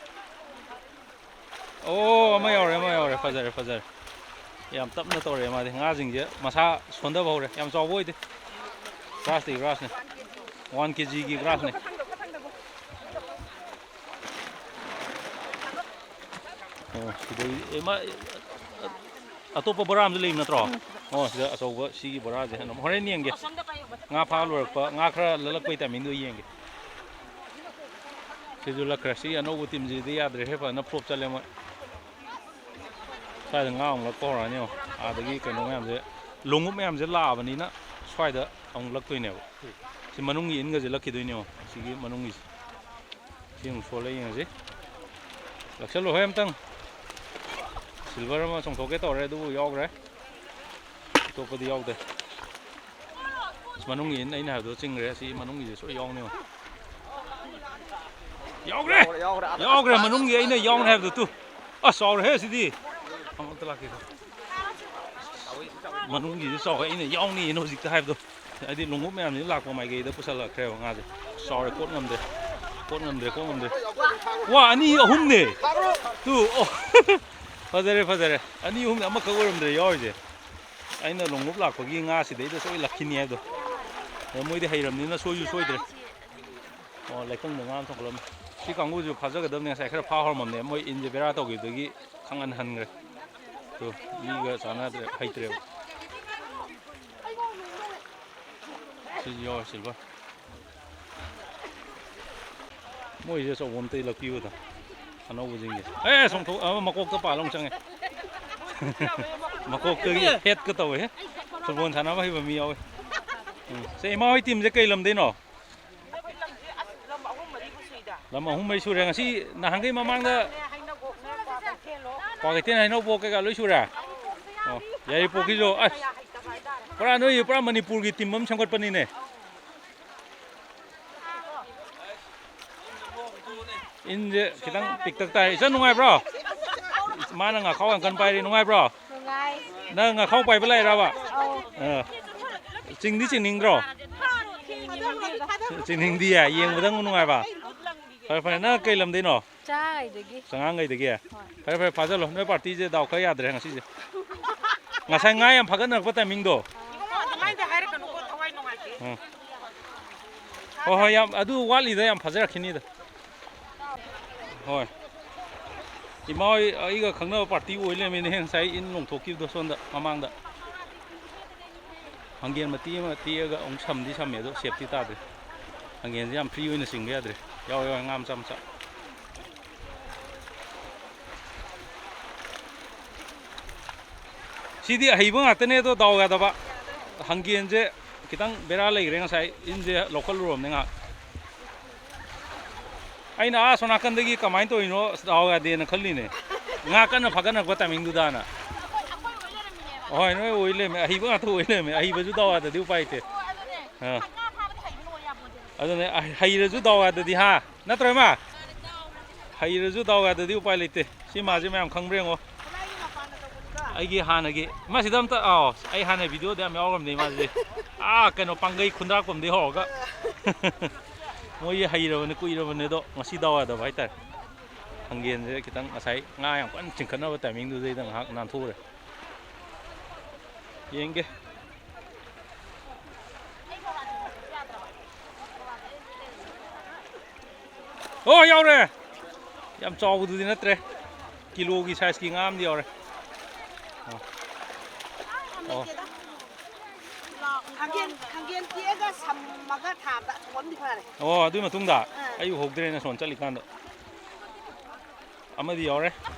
ꯑꯣ, ꯑꯃ ꯌꯥꯎꯔꯦ, ꯑꯃ ꯌꯥꯎꯔꯦ꯫ ꯐꯖꯔꯦ, ꯐꯖꯔꯦ꯫ ꯌꯥꯝ ꯇꯞꯅ ꯇꯧꯔꯛꯑꯦ ꯃꯥꯗꯤ꯫ ꯉꯥꯁꯤꯡꯁꯦ ꯃꯁꯥ ꯁꯣꯟꯊꯕ ꯍꯧꯔꯦ꯫ ꯌꯥꯝ ꯆꯥꯎꯕ ꯑꯣꯏꯗꯦ꯫ ꯒ꯭ꯔꯥꯁꯇꯤ ꯒ꯭ꯔꯥꯁꯅꯦ꯫ ꯋꯥꯟ ꯀꯦ ꯖꯤꯒꯤ ꯒ꯭ꯔꯥꯁꯅꯦ꯫ ꯑꯣ, ꯁꯤꯗꯩ, ꯑꯦ, ꯃꯥ, ꯑꯇꯣꯞꯄ ꯕꯣꯔꯥ ꯑꯃꯁꯨ ꯂꯩꯕ ꯅꯠꯇ꯭ꯔꯣ? ꯎꯝ꯫ ꯑꯣ, ꯁꯤꯗ ꯑꯆꯧꯕ, ꯁꯤꯒꯤ ꯕꯣꯔꯥꯁꯦ ꯍꯦꯟꯅ ꯍꯣꯔꯦꯟ ꯌꯦꯡꯒꯦ꯫ ꯉꯥ ꯐꯥ ꯂꯣꯏꯔꯛꯄ, ꯉꯥ ꯈꯔ ꯂꯜꯂꯛꯄꯩ ꯇꯥꯏꯃꯤꯡꯗꯣ ꯌꯦꯡꯒꯦ꯫ ꯁꯤꯁꯨ ꯂꯛꯈ꯭ꯔꯦ꯫ ꯁꯤ ꯑꯅꯧꯕ ꯇꯤꯝꯁꯤꯗꯤ ꯌꯥꯗ꯭ꯔꯦꯍꯦ, ꯐꯖꯅ ꯐ꯭ꯂꯣꯞ ꯆꯠꯂꯦ ꯃꯣꯏ꯫ ꯁ꯭ꯋꯥꯏꯗ ꯉꯥ ꯑꯃꯨꯛ ꯂꯛꯄ ꯍꯧꯔꯛꯑꯅꯤ ꯌꯦꯡꯉꯣ꯫ ꯑꯥꯗꯒꯤ ꯀꯩꯅꯣ ꯃꯌꯥꯝꯁꯦ, ꯂꯣꯡꯎꯞ ꯃꯌꯥꯝꯁꯦ ꯂꯥꯛꯑꯕꯅꯤꯅ ꯁ꯭ꯋꯥꯏꯗ ꯑꯃꯨꯛ ꯂꯛꯇꯣꯏꯅꯦꯕ꯫ ꯁꯤ ꯃꯅꯨꯡꯒꯤ ꯏꯟꯒꯁꯦ ꯂꯛꯈꯤꯗꯣꯏꯅꯦ ꯌꯦꯡꯉꯣ, ꯁꯤꯒꯤ ꯃꯅꯨꯡꯒꯤꯁꯦ꯫ ꯁꯤ ꯑꯃꯨꯛ ꯁꯣꯜꯂ ꯌꯦꯡꯉꯁꯤ꯫ ꯂꯛꯁꯜꯂꯨ ꯍꯣꯏ ꯑꯝꯇꯪ꯫ ꯁꯤꯜꯚꯔ ꯑꯃ ꯆꯣꯡꯊꯣꯛꯀꯦ ꯇꯧꯔꯦ, ꯑꯗꯨꯕꯨ ꯌꯥꯎꯈ꯭ꯔꯦ꯫ ꯑꯇꯣꯞꯄꯗꯤ ꯌꯥꯎꯗꯦ꯫ ꯑꯁ, ꯃꯅꯨꯡꯒꯤ ꯏꯟ ꯑꯩꯅ ꯍꯥꯏꯕꯗꯣ ꯆꯤꯡꯈ꯭ꯔꯦ꯫ ꯁꯤ ꯃꯅꯨꯡꯒꯤꯁꯦ ꯁꯣꯏ ꯌꯥꯎꯅꯦꯕ꯫ ꯌꯥꯎꯈ꯭ꯔꯦ꯫ ꯌꯥꯎꯈ꯭ꯔꯦ, ꯌꯥꯎꯈ꯭ꯔꯦ꯫ ꯌꯥꯎꯈ꯭ꯔꯦ, ꯃꯅꯨꯡꯒꯤ ꯑꯩꯅ ꯌꯥꯎꯅꯤ ꯍꯥꯏꯕꯗꯣ ꯇꯨ꯫ ꯑꯁ, ꯆꯥꯎꯔꯦꯍꯦ ꯁꯤꯗꯤ꯫ ꯑꯃꯨꯛꯇ ꯂꯥꯛꯀꯦ꯫ ꯃꯅꯨꯡꯒꯤꯁꯨ ꯆꯥꯎꯋꯦ, ꯑꯩꯅ ꯌꯥꯎꯅꯤꯅ ꯍꯧꯖꯤꯛꯇ ꯍꯥꯏꯕꯗꯣ꯫ ꯍꯥꯏꯗꯤ ꯂꯣꯡꯎꯞ ꯃꯌꯥꯝꯁꯤ ꯂꯥꯛꯄ ꯃꯥꯏꯀꯩꯗ ꯄꯨꯁꯜꯂꯛꯈ꯭ꯔꯦꯕ ꯉꯥꯁꯦ꯫ ꯆꯥꯎꯔꯦ, ꯀꯣꯠ ꯉꯝꯗ꯭ꯔꯦ꯫ ꯀꯣꯠ ꯉꯝꯗ꯭ꯔꯦ, ꯀꯣꯠ ꯉꯝꯗ꯭ꯔꯦ꯫ ꯋꯥ, ꯑꯅꯤ ꯑꯍꯨꯝꯅꯦ꯫ ꯇꯨ, ꯑꯣ꯫ ꯐꯖꯔꯦ, ꯐꯖꯔꯦ꯫ ꯑꯅꯤ ꯑꯍꯨꯝꯅꯦ, ꯑꯃꯈꯛ ꯑꯣꯏꯔꯝꯗ꯭ꯔꯦ ꯌꯥꯎꯔꯤꯁꯦ꯫ ꯑꯩꯅ ꯂꯣꯡꯎꯞ ꯂꯥꯛꯄꯒꯤ ꯉꯥ ꯁꯤꯗꯩꯗ ꯁꯣꯏ ꯂꯛꯈꯤꯅꯤ ꯍꯥꯏꯕꯗꯣ꯫ ꯑꯗꯣ ꯃꯣꯏꯗꯤ ꯍꯩꯔꯝꯅꯤꯅ ꯁꯣꯏꯁꯨ ꯁꯣꯏꯗ꯭ꯔꯦ꯫ ꯑꯣ, ꯂꯩꯀꯪꯗ ꯉꯥ ꯑꯃ ꯊꯣꯛꯂꯝꯃꯤ꯫ ꯁꯤ ꯀꯥꯡꯕꯨꯁꯨ ꯐꯥꯖꯒꯗꯕꯅꯤ, ꯉꯁꯥꯏ ꯈꯔ ꯐꯥ ꯍꯧꯔꯝꯃꯕꯅꯦ꯫ ꯃꯣꯏ ꯏꯟꯁꯦ ꯕꯦꯔꯥ ꯇꯧꯈꯤꯕꯗꯒꯤ ꯈꯪꯍꯟ ꯍꯟꯈ꯭ꯔꯦ꯫ ꯇꯨ, ꯃꯤꯒ ꯆꯥꯟꯅꯗ꯭ꯔꯦ, ꯍꯩꯇ꯭ꯔꯦꯕ꯫ ꯁꯤꯁꯨ ꯌꯥꯎꯔꯦ, silver꯫ ꯃꯣꯏꯁꯦ ꯑꯆꯧꯕ ꯑꯝꯇ ꯏꯜꯂꯛꯄꯤꯌꯨꯗ, ꯑꯅꯧꯕꯁꯤꯡꯁꯦ꯫ ꯑꯦ, ꯆꯣꯡꯊꯣꯛ-, ꯑꯃ ꯃꯀꯣꯛꯇ ꯄꯥꯜꯂ ꯑꯃꯨꯛ ꯆꯪꯉꯦ꯫ ꯃꯀꯣꯛꯇꯒꯤ headꯀ ꯇꯧꯋꯦꯍꯦ꯫ Football ꯁꯥꯟꯅꯕ ꯍꯩꯕ ꯃꯤ ꯌꯥꯎꯋꯦ꯫ ꯎꯝ꯫ ꯁꯦ, ꯏꯃꯥ ꯍꯣꯏ teamꯁꯦ ꯀꯩ ꯂꯝꯗꯩꯅꯣ? ꯑꯩꯈꯣꯏ ꯂꯝꯁꯦ ꯑꯁ ꯂꯝ ꯑꯍꯨꯝ ꯃꯔꯤꯕꯨ ꯁꯨꯏꯗ꯫ ꯂꯝ ꯑꯍꯨꯝ ꯃꯔꯤ ꯁꯨꯔꯦ꯫ ꯉꯁꯤ ꯅꯍꯥꯟꯈꯩ ꯃꯃꯥꯡꯗ ꯍꯩꯅꯧꯕꯣꯛꯅꯦ, ꯀ꯭ꯋꯥꯀꯩꯊꯦꯜꯂꯣ꯫ ꯀ꯭ꯋꯥꯀꯩꯊꯦꯜ ꯍꯩꯅꯧꯕꯣꯛ ꯀꯩꯀꯥ ꯂꯣꯏ ꯁꯨꯔꯦ? ꯑꯣ, ꯌꯥꯏꯔꯤꯄꯣꯛꯀꯤꯁꯨ꯫ ꯑꯁ, ꯀꯌꯥ ꯍꯩꯇꯕ ꯍꯥꯏꯇꯥꯔꯦ꯫ ꯄꯨꯔꯥ ꯅꯣꯏ ꯄꯨꯔꯥ ꯃꯅꯤꯄꯨꯔꯒꯤ team ꯑꯃ ꯁꯦꯝꯒꯠꯄꯅꯤꯅꯦ꯫ ꯏꯟꯁꯦ ꯈꯤꯇꯪ ꯄꯤꯛꯇꯛ ꯇꯥꯏ꯫ ꯏꯆꯟ, ꯅꯨꯡꯉꯥꯏꯕ꯭ꯔꯣ? ꯃꯥꯅ ꯉꯥꯈꯥꯎ ꯌꯥꯝ ꯀꯟꯅ ꯄꯥꯏꯔꯤ꯫ ꯅꯨꯡꯉꯥꯏꯕ꯭ꯔꯣ? ꯅꯨꯡꯉꯥꯏ꯫ ꯅꯪ ꯉꯥꯈꯥꯎ ꯄꯥꯏꯕ ꯂꯥꯛꯏꯔꯕ? ꯑꯧ꯫ ꯑꯥ꯫ ꯆꯤꯡꯗꯤ ꯆꯤꯡꯅꯤꯡꯗ꯭ꯔꯣ? ꯆꯤꯡꯅꯤꯡꯗꯦꯗ꯫ ꯆꯤꯡꯅꯤꯡꯗꯤꯌꯦ? ꯌꯦꯡꯕꯗꯪ ꯅꯨꯡꯉꯥꯏꯕ? ꯐꯔꯦ, ꯐꯔꯦ꯫ ꯅꯪ ꯀꯩ ꯂꯝꯗꯩꯅꯣ? ꯆꯉꯥꯡꯉꯩꯗꯒꯤ꯫ ꯆꯉꯥꯡꯉꯩꯗꯒꯤ? ꯍꯣꯏ꯫ ꯐꯔꯦ, ꯐꯔꯦ, ꯐꯥꯖꯜꯂꯣ꯫ ꯅꯣꯏ partyꯁꯦ ꯗꯥꯎ ꯈꯔ ꯌꯥꯗ꯭ꯔꯦ ꯉꯁꯤꯁꯦ꯫ ꯉꯁꯥꯏ ꯉꯥ ꯌꯥꯝ ꯐꯥꯒꯠꯅꯔꯛꯄ timingꯗꯣ꯫ ꯏꯕꯨꯡꯉꯣ, ꯑꯗꯨꯃꯥꯏꯅ ꯍꯥꯏꯔꯛꯀꯅꯨꯀꯣ, ꯊꯋꯥꯏ ꯅꯨꯡꯉꯥꯏꯇꯦ꯫ ꯎꯝ꯫ ꯍꯣꯏ, ꯍꯣꯏ, ꯌꯥꯝ, ꯑꯗꯨ ꯋꯥꯠꯂꯤꯗ, ꯌꯥꯝ ꯐꯥꯖꯔꯛꯈꯤꯅꯤꯗ꯫ ꯍꯣꯏ꯫ ꯏꯃꯥ ꯍꯣꯏ ꯑꯩꯒ ꯈꯪꯅꯕ party ꯑꯣꯏ ꯂꯩꯔꯝꯃꯤꯅꯦ ꯉꯁꯥꯏ ꯏꯟ ꯂꯣꯡꯊꯣꯛꯈꯤꯕꯗꯣ ꯁꯣꯝꯗ ꯃꯃꯥꯡꯗ꯫ ꯍꯪꯒꯦꯟ ꯃꯇꯦꯛ ꯑꯃ ꯇꯦꯛꯑꯒ ꯑꯃꯨꯛ ꯁꯝꯗꯤ ꯁꯝꯃꯦ, ꯑꯗꯣ safety ꯇꯥꯗ꯭ꯔꯦ꯫ ꯍꯪꯒꯦꯟꯁꯦ ꯌꯥꯝ free ꯑꯣꯏꯅ ꯆꯤꯡꯕ ꯌꯥꯗ꯭ꯔꯦ꯫ ꯌꯥꯎꯋꯦ, ꯌꯥꯎꯋꯦ, ꯉꯥ ꯃꯆꯥ ꯃꯆꯥ꯫ ꯁꯤꯗꯤ ꯑꯍꯩꯕ ꯉꯥꯛꯇꯅꯦ, ꯑꯗꯣ ꯗꯥꯎ ꯌꯥꯗꯕ꯫ ꯍꯪꯒꯦꯟꯁꯦ ꯈꯤꯇꯪ ꯕꯦꯔꯥ ꯂꯩꯈ꯭ꯔꯦ, ꯉꯁꯥꯏ ꯏꯟꯁꯦ ꯂꯧꯈꯠꯂꯨꯔꯕꯅꯦ ꯉꯥꯏꯍꯥꯛ꯫ ꯑꯩꯅ ꯑꯥ ꯁꯣꯝ ꯅꯥꯀꯟꯗꯒꯤ ꯀꯃꯥꯏꯅ ꯇꯧꯔꯤꯅꯣ, ꯑꯁ, ꯗꯥꯎ ꯌꯥꯗꯦꯅ ꯈꯜꯂꯤꯅꯦ꯫ ꯉꯥ ꯀꯟꯅ ꯐꯥꯒꯠꯅꯔꯛꯄ timingꯗꯨꯗꯅ꯫ ꯍꯣꯏ, ꯅꯣꯏ ꯑꯣꯏ ꯂꯩꯔꯝꯃꯦ, ꯑꯍꯩꯕ ꯉꯥꯛꯇ ꯑꯣꯏ ꯂꯩꯔꯝꯃꯦ꯫ ꯑꯍꯩꯕꯁꯨ ꯗꯥꯎ ꯌꯥꯗꯗꯤ ꯎꯄꯥꯏ ꯂꯩꯇꯦ꯫ ꯑꯥ꯫ ꯑꯗꯨꯅꯦ, ꯑꯍ-, ꯍꯩꯔꯁꯨ ꯗꯥꯎ ꯌꯥꯗꯗꯤ, ꯍꯥ? ꯅꯠꯇ꯭ꯔꯣ, ꯏꯃꯥ? ꯍꯩꯔꯁꯨ ꯗꯥꯎ ꯌꯥꯗꯗꯤ ꯎꯄꯥꯏ ꯂꯩꯇꯦ꯫ ꯁꯤ ꯃꯥꯁꯦ ꯃꯌꯥꯝ ꯈꯪꯕ꯭ꯔꯥ ꯌꯦꯡꯉꯣ꯫ ꯑꯩꯒꯤ ꯍꯥꯟꯅꯒꯤ, ꯃꯥꯁꯤꯗ ꯑꯝꯇ, ꯑꯥꯎ, ꯑꯩ ꯍꯥꯟꯅ ꯚꯤꯗꯤꯑꯣꯗ ꯌꯥꯝ ꯌꯥꯎꯔꯝꯅꯦ ꯃꯥꯁꯦ꯫ ꯑꯥ, ꯀꯩꯅꯣ, ꯄꯥꯡꯒꯩ ꯈꯨꯟꯗ꯭ꯔꯥꯛꯄꯝꯗꯒꯤ ꯍꯧꯔꯒ꯫ ꯃꯣꯏꯁꯦ ꯍꯩꯔꯕꯅꯦ, ꯀꯨꯏꯔꯕꯅꯦ, ꯑꯗꯣ ꯉꯁꯤ ꯗꯥꯎ ꯌꯥꯗꯕ ꯍꯥꯏꯇꯥꯔꯦ꯫ ꯍꯪꯒꯦꯟꯁꯦ ꯈꯤꯇꯪ ꯉꯁꯥꯏ ꯉꯥ ꯌꯥꯝ ꯀꯟꯅ ꯆꯤꯡꯈꯠꯅꯕ ꯇꯥꯏꯃꯤꯡꯗꯨꯗꯩꯗ ꯉꯥꯏꯍꯥꯛ ꯅꯥꯟꯊꯣꯛꯎꯔꯦ꯫ ꯌꯦꯡꯒꯦ꯫ ꯑꯣ, ꯌꯥꯎꯔꯦ꯫ ꯌꯥꯝ ꯆꯥꯎꯕꯗꯨꯗꯤ ꯅꯠꯇ꯭ꯔꯦ꯫ ꯀꯤꯂꯣꯒꯤ ꯁꯥꯏꯖꯀꯤ ꯉꯥ ꯑꯃꯗꯤ ꯌꯥꯎꯔꯦ꯫ ꯑꯣ꯫ ꯑꯣ꯫ ꯈꯥꯡꯒꯦꯟ, ꯈꯥꯡꯒꯦꯟ ꯇꯦꯛꯑꯒ ꯁꯝꯃꯒ ꯊꯥꯕꯗ ꯑꯆꯧꯕ ꯑꯃꯗꯤ ꯐꯥꯔꯦ꯫ ꯑꯣ, ꯑꯗꯨꯒꯤ ꯃꯇꯨꯡꯗ ꯑꯥ꯫ ꯑꯩ ꯎꯍꯧꯗ꯭ꯔꯦꯅ ꯁꯣꯝ ꯆꯠꯂꯤꯀꯥꯟꯗ꯫ ꯑꯃꯗꯤ ꯌꯥꯎꯔꯦ꯫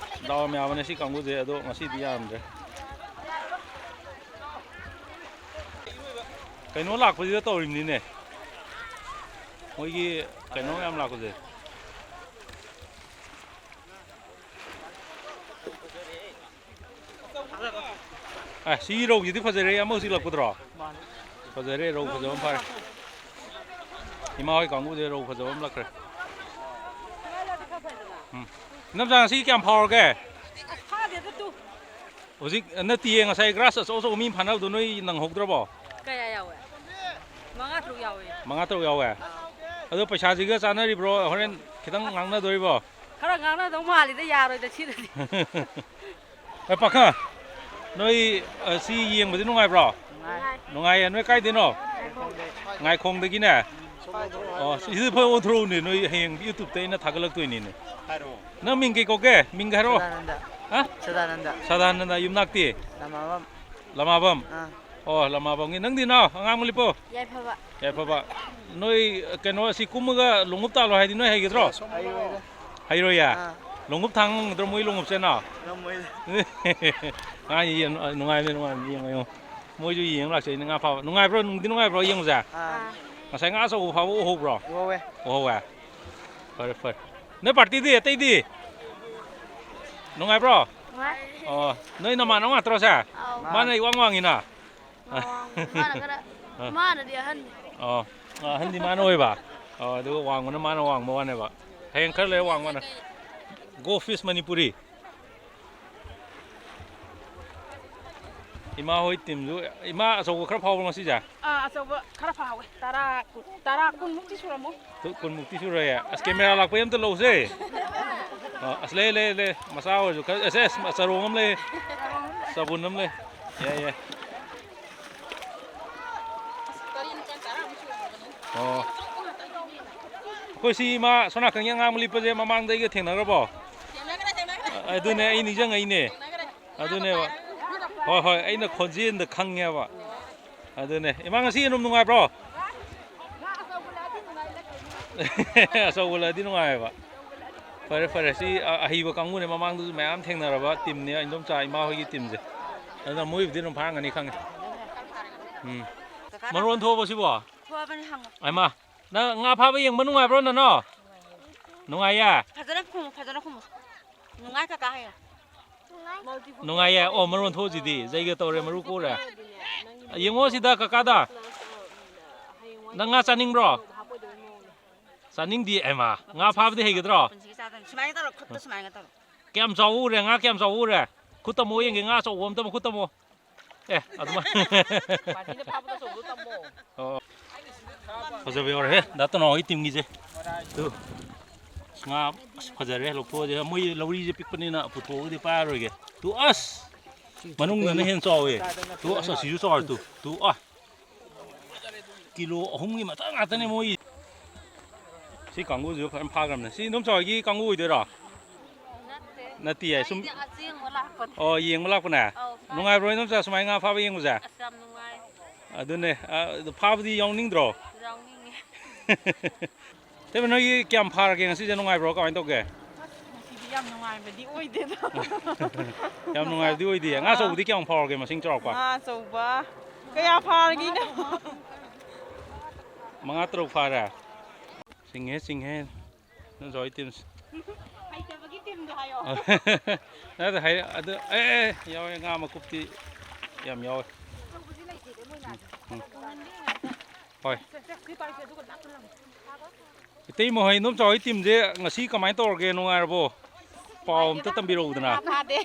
ꯗꯥꯎ ꯌꯥꯝ ꯌꯥꯕꯅꯦ ꯁꯤ ꯀꯥꯡꯕꯨꯁꯦ, ꯑꯗꯣ ꯉꯁꯤꯗꯤ ꯌꯥꯔꯝꯗ꯭ꯔꯦ꯫ ꯀꯩꯅꯣ ꯂꯥꯛꯄꯁꯤꯗ ꯇꯧꯔꯤꯕꯅꯤꯅꯦ꯫ ꯃꯣꯏꯒꯤ ꯀꯩꯅꯣ ꯃꯌꯥꯝ ꯂꯥꯛꯄꯁꯦ꯫ ꯑꯦ, ꯁꯤ ꯔꯧꯁꯤꯗꯤ ꯐꯖꯔꯦ, ꯑꯃ ꯍꯧꯖꯤꯛ ꯂꯥꯛꯄꯗ꯭ꯔꯣ? ꯐꯖꯔꯦ, ꯔꯧ ꯐꯖꯕ ꯑꯃ ꯐꯥꯔꯦ꯫ ꯏꯃꯥ ꯍꯣꯏ ꯀꯥꯡꯕꯨꯁꯦ ꯔꯧ ꯐꯖꯕ ꯑꯃ ꯂꯥꯛꯈ꯭ꯔꯦ꯫ ꯎꯝ꯫ ꯏꯅꯝꯆꯥ, ꯉꯁꯤ ꯀꯌꯥꯝ ꯐꯥꯎꯔꯒꯦ? ꯐꯥꯗꯦꯗ ꯇꯨ꯫ ꯍꯧꯖꯤꯛ ꯅꯠꯇꯤꯌꯦ, ꯉꯁꯥꯏ ꯒ꯭ꯔꯥꯁ ꯑꯆꯧ ꯑꯆꯧꯕ ꯃꯤ ꯐꯥꯅꯕꯗꯣ ꯅꯣꯏ ꯅꯪꯍꯧꯗ꯭ꯔꯕꯣ? ꯀꯌꯥ ꯌꯥꯎꯋꯦ? ꯃꯉꯥ ꯇꯔꯨꯛ ꯌꯥꯎꯋꯦ꯫ ꯃꯉꯥ ꯇꯔꯨꯛ ꯌꯥꯎꯋꯦ? ꯑꯗꯣ ꯄꯩꯁꯥꯁꯤꯒ ꯆꯥꯅꯔꯤꯕ꯭ꯔꯣ? ꯍꯣꯔꯦꯟ ꯈꯤꯇꯪ ꯉꯥꯡꯅꯗꯣꯔꯤꯕꯣ? ꯈꯔ ꯉꯥꯡꯅꯗꯧ ꯃꯥꯜꯂꯤꯗ, ꯌꯥꯔꯣꯏꯗ ꯁꯤꯗꯗꯤ꯫ ꯑꯦ, ꯄꯥꯈꯪ, ꯅꯣꯏ, ꯑ, ꯁꯤ ꯌꯦꯡꯕꯗꯤ ꯅꯨꯡꯉꯥꯏꯕ꯭ꯔꯣ? ꯅꯨꯡꯉꯥꯏ꯫ ꯅꯨꯡꯉꯥꯏꯌꯦ꯫ ꯅꯣꯏ ꯀꯥꯏꯗꯩꯅꯣ? ꯉꯥꯏꯈꯣꯡꯗꯩ꯫ ꯉꯥꯏꯈꯣꯡꯗꯒꯤꯅꯦ? ꯑꯣ, ꯁꯤꯗ ꯐꯥꯎ ꯑꯣꯟꯊꯣꯔꯛꯎꯅꯦ, ꯅꯣꯏ ꯍꯌꯦꯡ YouTube-ꯇ ꯑꯩꯅ ꯊꯥꯒꯠꯂꯛꯇꯣꯏꯅꯤꯅꯦ꯫ ꯍꯥꯏꯔꯛꯑꯣ꯫ ꯅꯪ ꯃꯤꯡ ꯀꯩ ꯀꯧꯒꯦ? ꯃꯤꯡꯒ ꯍꯥꯏꯔꯛꯑꯣ꯫ ꯁꯗꯥꯅꯟꯗ꯫ ꯍꯥ? ꯁꯗꯥꯅꯟꯗ꯫ ꯁꯗꯥꯅꯟꯗ, ꯌꯨꯝꯅꯥꯛꯇꯤ? ꯂꯃꯥꯕꯝ꯫ ꯂꯃꯥꯕꯝ? ꯑꯥ꯫ ꯑꯣ, ꯂꯃꯥꯕꯝꯒꯤ꯫ ꯅꯪꯗꯤ ꯅꯥꯎ? ꯑꯉꯥꯡ ꯃꯂꯤꯄꯨ? ꯌꯥꯏꯐꯕ꯫ ꯌꯥꯏꯐꯕ꯫ ꯅꯣꯏ, ꯀꯩꯅꯣ, ꯑꯁꯤ ꯀꯨꯝꯃꯒ ꯂꯣꯡꯎꯞ ꯇꯥꯜꯂꯣ ꯍꯥꯏꯗꯤ ꯅꯣꯏ ꯍꯩꯒꯗ꯭ꯔꯣ? ꯍꯩꯔꯣꯏꯗ꯫ ꯍꯩꯔꯣꯏꯌꯦ? ꯑꯥ꯫ ꯂꯣꯡꯎꯞ ꯊꯥꯡ ꯉꯝꯒꯗ꯭ꯔꯣ ꯃꯣꯏ ꯂꯣꯡꯎꯞꯁꯦ ꯅꯥꯎ? ꯉꯝꯃꯣꯏꯗ꯫ ꯉꯥ ꯌꯦꯡ-, ꯅꯨꯡꯉꯥꯏꯕꯅꯦ, ꯅꯨꯡꯉꯥꯏꯕꯅꯦ, ꯌꯦꯡꯉꯣ, ꯌꯦꯡꯉꯣ꯫ ꯃꯣꯏꯁꯨ ꯌꯦꯡ ꯂꯥꯛꯆꯩꯅꯦ ꯉꯥ ꯐꯥꯕ꯫ ꯅꯨꯡꯉꯥꯏꯕ꯭ꯔꯣ? ꯅꯨꯡꯗꯤ ꯅꯨꯡꯉꯥꯏꯕ꯭ꯔꯣ ꯌꯦꯡꯕꯁꯦ? ꯑꯥ꯫ ꯉꯁꯥꯏ ꯉꯥ ꯑꯆꯧꯕ ꯐꯥꯕ ꯎꯍꯧꯕ꯭ꯔꯣ? ꯎꯍꯧꯋꯦ꯫ ꯎꯍꯧꯋꯦ? ꯐꯔꯦ, ꯐꯔꯦ꯫ ꯅꯣꯏ ꯄꯥꯔꯇꯤꯗꯤ ꯑꯇꯩꯗꯤ? ꯅꯨꯡꯉꯥꯏꯕ꯭ꯔꯣ? ꯅꯨꯡꯉꯥꯏ꯫ ꯑꯣ, ꯅꯣꯏ ꯅꯃꯥꯟꯅꯕ ꯉꯥꯛꯇ꯭ꯔꯣ ꯁꯦ? ꯑꯥꯎ꯫ ꯃꯥꯅ ꯏꯋꯥꯡ ꯋꯥꯡꯉꯤꯅ? ꯃꯥꯅ ꯈꯔ, ꯑꯥ꯫ ꯃꯥꯅꯗꯤ ꯑꯍꯟꯅꯤ꯫ ꯑꯣ, ꯑꯍꯟꯗꯤ ꯃꯥꯅ ꯑꯣꯏꯕ? ꯑꯣ, ꯑꯗꯨꯒ ꯋꯥꯡꯕꯅ ꯃꯥꯅ ꯋꯥꯡꯕ ꯋꯥꯅꯦꯕ꯫ ꯍꯌꯦꯡ ꯈꯔ ꯂꯩꯔ ꯋꯥꯡꯕꯅ꯫ Go Fish Manipuri. ꯏꯃꯥ ꯍꯣꯏ ꯇꯤꯝꯁꯨ, ꯏꯃꯥ ꯑꯆꯧꯕ ꯈꯔ ꯐꯥꯎꯕ꯭ꯔꯣ ꯉꯁꯤꯁꯦ? ꯑꯥ, ꯑꯆꯧꯕ ꯈꯔ ꯐꯥꯎꯋꯦ꯫ ꯇꯔꯥ, ꯀꯨꯟ, ꯇꯔꯥ, ꯀꯨꯟꯃꯨꯛꯇꯤ ꯁꯨꯔꯝꯃꯣꯏ꯫ ꯀꯨꯟꯃꯨꯛꯇꯤ ꯁꯨꯔꯦ꯫ ꯑꯁ, ꯀꯦꯃꯦꯔꯥ ꯂꯥꯛꯄꯩ ꯑꯝꯇ ꯂꯧꯁꯦ꯫ ꯑ, ꯑꯁ, ꯂꯩ, ꯂꯩ, ꯂꯩ꯫ ꯃꯆꯥ ꯑꯣꯏꯔꯁꯨ ꯈꯔ, ꯑꯁ, ꯑꯁ, ꯆꯔꯣꯡ ꯑꯃ ꯂꯩ꯫ ꯆꯕꯨꯟ ꯑꯃ ꯂꯩ꯫ ꯌꯥꯏ, ꯌꯥꯏ꯫ ꯑꯣ꯫ ꯑꯩꯈꯣꯏ ꯁꯤ ꯏꯃꯥ ꯁꯣꯝ ꯅꯥꯀꯟꯒꯤ ꯑꯉꯥꯡꯕ ꯂꯤꯠꯄꯁꯦ ꯃꯃꯥꯡꯗ ꯑꯩꯒ ꯊꯦꯡꯅꯈ꯭ꯔꯕꯣ? ꯑꯗꯨꯅꯦ ꯑꯩ ꯅꯤꯡꯁꯤꯡꯉꯛꯏꯅꯦ꯫ ꯑꯗꯨꯅꯦꯕ꯫ ꯍꯣꯏ, ꯍꯣꯏ, ꯑꯩꯅ ꯈꯣꯟꯖꯦꯜꯗ ꯈꯪꯉꯦꯕ꯫ ꯑꯗꯨꯅꯦ꯫ ꯏꯃꯥ, ꯉꯁꯤ ꯑꯗꯨꯝ ꯅꯨꯡꯉꯥꯏꯕ꯭ꯔꯣ? ꯑꯆꯧꯕ ꯂꯛꯑꯗꯤ ꯅꯨꯡꯉꯥꯏꯌꯦꯕ꯫ ꯐꯔꯦ, ꯐꯔꯦ꯫ ꯁꯤ ꯑ-, ꯑꯍꯩꯕ ꯀꯥꯡꯕꯨꯅꯦ꯫ ꯃꯃꯥꯡꯗꯁꯨ ꯃꯌꯥꯝ ꯊꯦꯡꯅꯔꯕ ꯇꯤꯝꯅꯦ, ꯏꯟꯗꯣꯝꯆꯥ ꯏꯃꯥ ꯍꯣꯏꯒꯤ ꯇꯤꯝꯁꯦ꯫ ꯑꯗꯨꯅ ꯃꯣꯏꯕꯨꯗꯤ ꯑꯗꯨꯝ ꯐꯥꯔꯝꯒꯅꯤ ꯈꯪꯉꯦ꯫ ꯎꯝ꯫ ꯃꯔꯣꯟ ꯊꯣꯛꯑꯕꯣ ꯁꯤꯕꯣ? ꯊꯣꯛꯑꯕꯅꯤ, ꯍꯪꯉꯣ꯫ ꯑꯩꯃꯥ, ꯅꯪ ꯉꯥ ꯐꯥꯕ ꯌꯦꯡꯕ ꯅꯨꯡꯉꯥꯏꯕ꯭ꯔꯣ, ꯅꯅꯣ? ꯅꯨꯡꯉꯥꯏꯌꯦ? ꯐꯖꯅ ꯈꯨꯝꯃꯨ, ꯐꯖꯅ ꯈꯨꯝꯃꯨ꯫ ꯅꯨꯡꯉꯥꯏ ꯀꯀꯥ ꯍꯥꯏꯌꯣ꯫ ꯅꯨꯡꯉꯥꯏꯌꯦ꯫ ꯑꯣ, ꯃꯔꯣꯟ ꯊꯣꯛꯑꯁꯤꯗꯤ꯫ ꯖꯩꯒ ꯇꯧꯔꯦ, ꯃꯔꯨ ꯀꯣꯛꯎꯔꯦ꯫ ꯌꯦꯡꯉꯣ ꯁꯤꯗ ꯀꯀꯥꯗ꯫ ꯅꯪ ꯉꯥ ꯆꯥꯅꯤꯡꯕ꯭ꯔꯣ? ꯆꯥꯅꯤꯡꯗꯦ꯫ ꯑꯩꯃꯥ, ꯉꯥ ꯐꯥꯕꯗꯤ ꯍꯩꯒꯗ꯭ꯔꯣ? ꯄꯨꯟꯁꯤꯒꯤ ꯆꯥꯗꯣꯏꯅꯤ꯫ ꯁꯨꯃꯥꯏꯅ ꯇꯧꯔꯣ, ꯈꯨꯠꯇ ꯁꯨꯃꯥꯏꯅ ꯇꯧꯔꯣ꯫ ꯀꯌꯥꯝ ꯆꯥꯎꯕ ꯎꯔꯦ? ꯉꯥ ꯀꯌꯥꯝ ꯆꯥꯎꯕ ꯎꯔꯦ? ꯈꯨꯠ ꯇꯝꯃꯣ ꯌꯦꯡꯒꯦ, ꯉꯥ ꯑꯆꯧꯕ ꯑꯝꯇ ꯃꯈꯨꯠ ꯇꯝꯃꯣ꯫ ꯑꯦ, ꯑꯗꯨꯃꯥꯏ-, ꯄꯥꯔꯇꯤꯅ ꯐꯥꯕꯗ ꯑꯆꯧꯕꯗꯣ ꯇꯝꯃꯣ꯫ ꯑꯣ꯫ ꯐꯖꯕ ꯌꯥꯎꯔꯦꯍꯦ, ꯗꯥ ꯇꯅꯥꯎ ꯍꯣꯏ ꯇꯤꯝꯒꯤꯁꯦ꯫ ꯇꯨ꯫ ꯑꯁ, ꯉꯥ, ꯑꯁ, ꯐꯖꯔꯦ, ꯂꯧꯊꯣꯛꯑꯁꯦ꯫ ꯃꯣꯏ ꯂꯧꯔꯤꯁꯦ ꯄꯤꯛꯄꯅꯤꯅ ꯄꯨꯊꯣꯛꯑꯒꯗꯤ ꯄꯥꯏꯔꯔꯣꯏꯒꯦ꯫ ꯇꯨ, ꯑꯁ! ꯃꯅꯨꯡꯗꯅ ꯍꯦꯟꯅ ꯆꯥꯎꯋꯦ꯫ ꯇꯨ, ꯑꯁ, ꯑꯁꯤꯁꯨ ꯆꯥꯎꯔꯦ, ꯇꯨ꯫ ꯇꯨ, ꯑ꯫ ꯀꯤꯂꯣ ꯑꯍꯨꯝꯒꯤ ꯃꯊꯛ ꯉꯥꯛꯇꯅꯦ ꯃꯣꯏ꯫ ꯁꯤ ꯀꯥꯡꯕꯨꯁꯤꯁꯨ ꯐꯖꯅ ꯐꯥꯈ꯭ꯔꯕꯅꯦ꯫ ꯁꯤ ꯏꯟꯗꯣꯝꯆꯥ ꯍꯣꯏꯒꯤ ꯀꯥꯡꯕꯨ ꯑꯣꯏꯗꯣꯏꯔꯣ? ꯅꯠꯇꯦ꯫ ꯅꯠꯇꯤꯌꯦ, ꯁꯨꯝ꯫ ꯑꯩꯗꯤ ꯑꯁꯦꯡꯕ ꯂꯥꯛꯄꯅꯦ꯫ ꯑꯣ, ꯌꯦꯡꯕ ꯂꯥꯛꯄꯅꯦ? ꯑꯧ, ꯐꯥꯏ꯫ ꯅꯨꯡꯉꯥꯏꯕ꯭ꯔꯣ ꯏꯟꯗꯣꯝꯆꯥ ꯁꯨꯃꯥꯏꯅ ꯉꯥ ꯐꯥꯕ ꯌꯦꯡꯕꯁꯦ? ꯑꯁ, ꯌꯥꯝ ꯅꯨꯡꯉꯥꯏ꯫ ꯑꯗꯨꯅꯦ, ꯑ, ꯑꯗꯨ ꯐꯥꯕꯗꯤ ꯌꯥꯎꯅꯤꯡꯗ꯭ꯔꯣ? ꯌꯥꯎꯅꯤꯡꯉꯦ꯫ ꯏꯇꯩꯃ, ꯅꯣꯏꯒꯤ ꯀꯌꯥꯝ ꯐꯥꯔꯒꯦ ꯉꯁꯤꯁꯦ? ꯅꯨꯡꯉꯥꯏꯕ꯭ꯔꯣ? ꯀꯃꯥꯏꯅ ꯇꯧꯒꯦ? ꯉꯁꯤꯗꯤ ꯌꯥꯝ ꯅꯨꯡꯉꯥꯏꯕꯗꯤ ꯑꯣꯏꯗꯦꯗ꯫ ꯌꯥꯝ ꯅꯨꯡꯉꯥꯏꯕꯗꯤ ꯑꯣꯏꯗꯦ꯫ ꯉꯥ ꯑꯥ꯫ ꯑꯆꯧꯕꯗꯤ ꯀꯌꯥꯝ ꯐꯥꯔꯒꯦ ꯃꯁꯤꯡ ꯆꯥꯎꯔꯥꯛꯄ? ꯉꯥ ꯑꯆꯧꯕ ꯀꯌꯥ ꯐꯥꯔꯒꯦ? ꯃꯉꯥ ꯇꯔꯨꯛ ꯐꯥꯔꯦ꯫ ꯆꯤꯡꯉꯦ, ꯆꯤꯡꯉꯦ꯫ ꯅꯪꯁꯨ ꯍꯣꯏ ꯇꯤꯝꯁꯦ꯫ ꯍꯩꯇꯕꯒꯤ ꯇꯤꯝꯗꯣ ꯍꯥꯏꯌꯣ꯫ ꯅꯠꯇꯦ, ꯍꯥꯏ-, ꯑꯗꯨ, ꯑꯦ, ꯑꯦ, ꯌꯥꯎꯋꯦ, ꯉꯥ ꯃꯀꯨꯞꯇꯤ ꯌꯥꯝ ꯌꯥꯎꯋꯦ꯫ ꯑꯆꯧꯕꯗꯤ ꯂꯩꯇꯦꯗ ꯃꯣꯏ ꯉꯥꯗꯤ꯫ ꯎꯝ, ꯎꯝ꯫ ꯍꯣꯏ꯫ ꯁꯦ, ꯁꯦ, ꯁꯤ ꯄꯥꯏꯁꯦ, ꯑꯗꯨꯒ ꯅꯥꯀꯜ ꯂꯪ꯫ ꯏꯇꯩꯃ ꯍꯣꯏ, ꯏꯟꯗꯣꯝꯆꯥ ꯍꯣꯏ ꯇꯤꯝꯁꯦ ꯉꯁꯤ ꯀꯃꯥꯏꯅ ꯇꯧꯔꯒꯦ? ꯅꯨꯡꯉꯥꯏꯔꯕꯣ? ꯄꯥꯎ ꯑꯝꯇ ꯇꯝꯕꯤꯔꯛꯎꯗꯅ꯫ ꯐꯥꯗꯦ꯫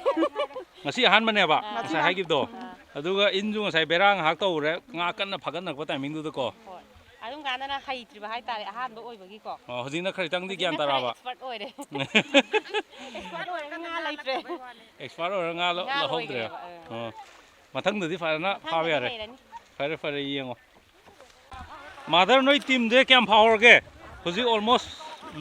ꯉꯁꯤ ꯑꯍꯥꯟꯕꯅꯦꯕ ꯉꯁꯥꯏ ꯍꯥꯏꯈꯤꯕꯗꯣ꯫ ꯑꯥ꯫ ꯑꯗꯨꯒ ꯏꯟꯁꯨ ꯉꯁꯥꯏ ꯕꯦꯔꯥ ꯉꯥꯏꯍꯥꯛ ꯇꯧꯔꯦ, ꯉꯥ ꯀꯟꯅ ꯐꯥꯒꯠꯅꯔꯛꯄ timingꯗꯨꯗꯀꯣ꯫ ꯍꯣꯏ꯫ ꯑꯗꯨꯝ ꯀꯥꯟꯗꯅ ꯍꯩꯇ꯭ꯔꯤꯕ ꯍꯥꯏꯇꯥꯔꯦ, ꯑꯍꯥꯟꯕ ꯑꯣꯏꯕꯒꯤꯀꯣ꯫ ꯑꯣ, ꯍꯧꯖꯤꯛꯅ ꯈꯔꯇꯪꯗꯤ ꯒ꯭ꯌꯥꯟ ꯍꯧꯖꯤꯛꯅ ꯈꯔ ꯇꯥꯔꯛꯑꯕ? Expert ꯑꯣꯏꯔꯦ꯫ Expert ꯑꯣꯏꯔꯦ, ꯉꯥ ꯂꯩꯇ꯭ꯔꯦ꯫ Expert ꯑꯣꯏꯔ ꯉꯥ ꯂꯧ-, ꯉꯥ ꯂꯧꯍꯧꯗ꯭ꯔꯦꯕ꯫ ꯂꯣꯏꯈ꯭ꯔꯦꯕ, ꯑꯥ꯫ ꯑꯣ꯫ ꯃꯊꯪꯗꯗꯤ ꯐꯖꯅ ꯐꯥꯕ ꯃꯊꯪꯗꯗꯤ ꯌꯥꯔꯦ꯫ ꯍꯩꯔꯅꯤ꯫ ꯐꯔꯦ, ꯐꯔꯦ, ꯌꯦꯡꯉꯣ꯫ Mother, ꯅꯣꯏ teamꯁꯦ ꯀꯌꯥꯝ ꯐꯥꯍꯧꯔꯒꯦ? ꯍꯧꯖꯤꯛ almost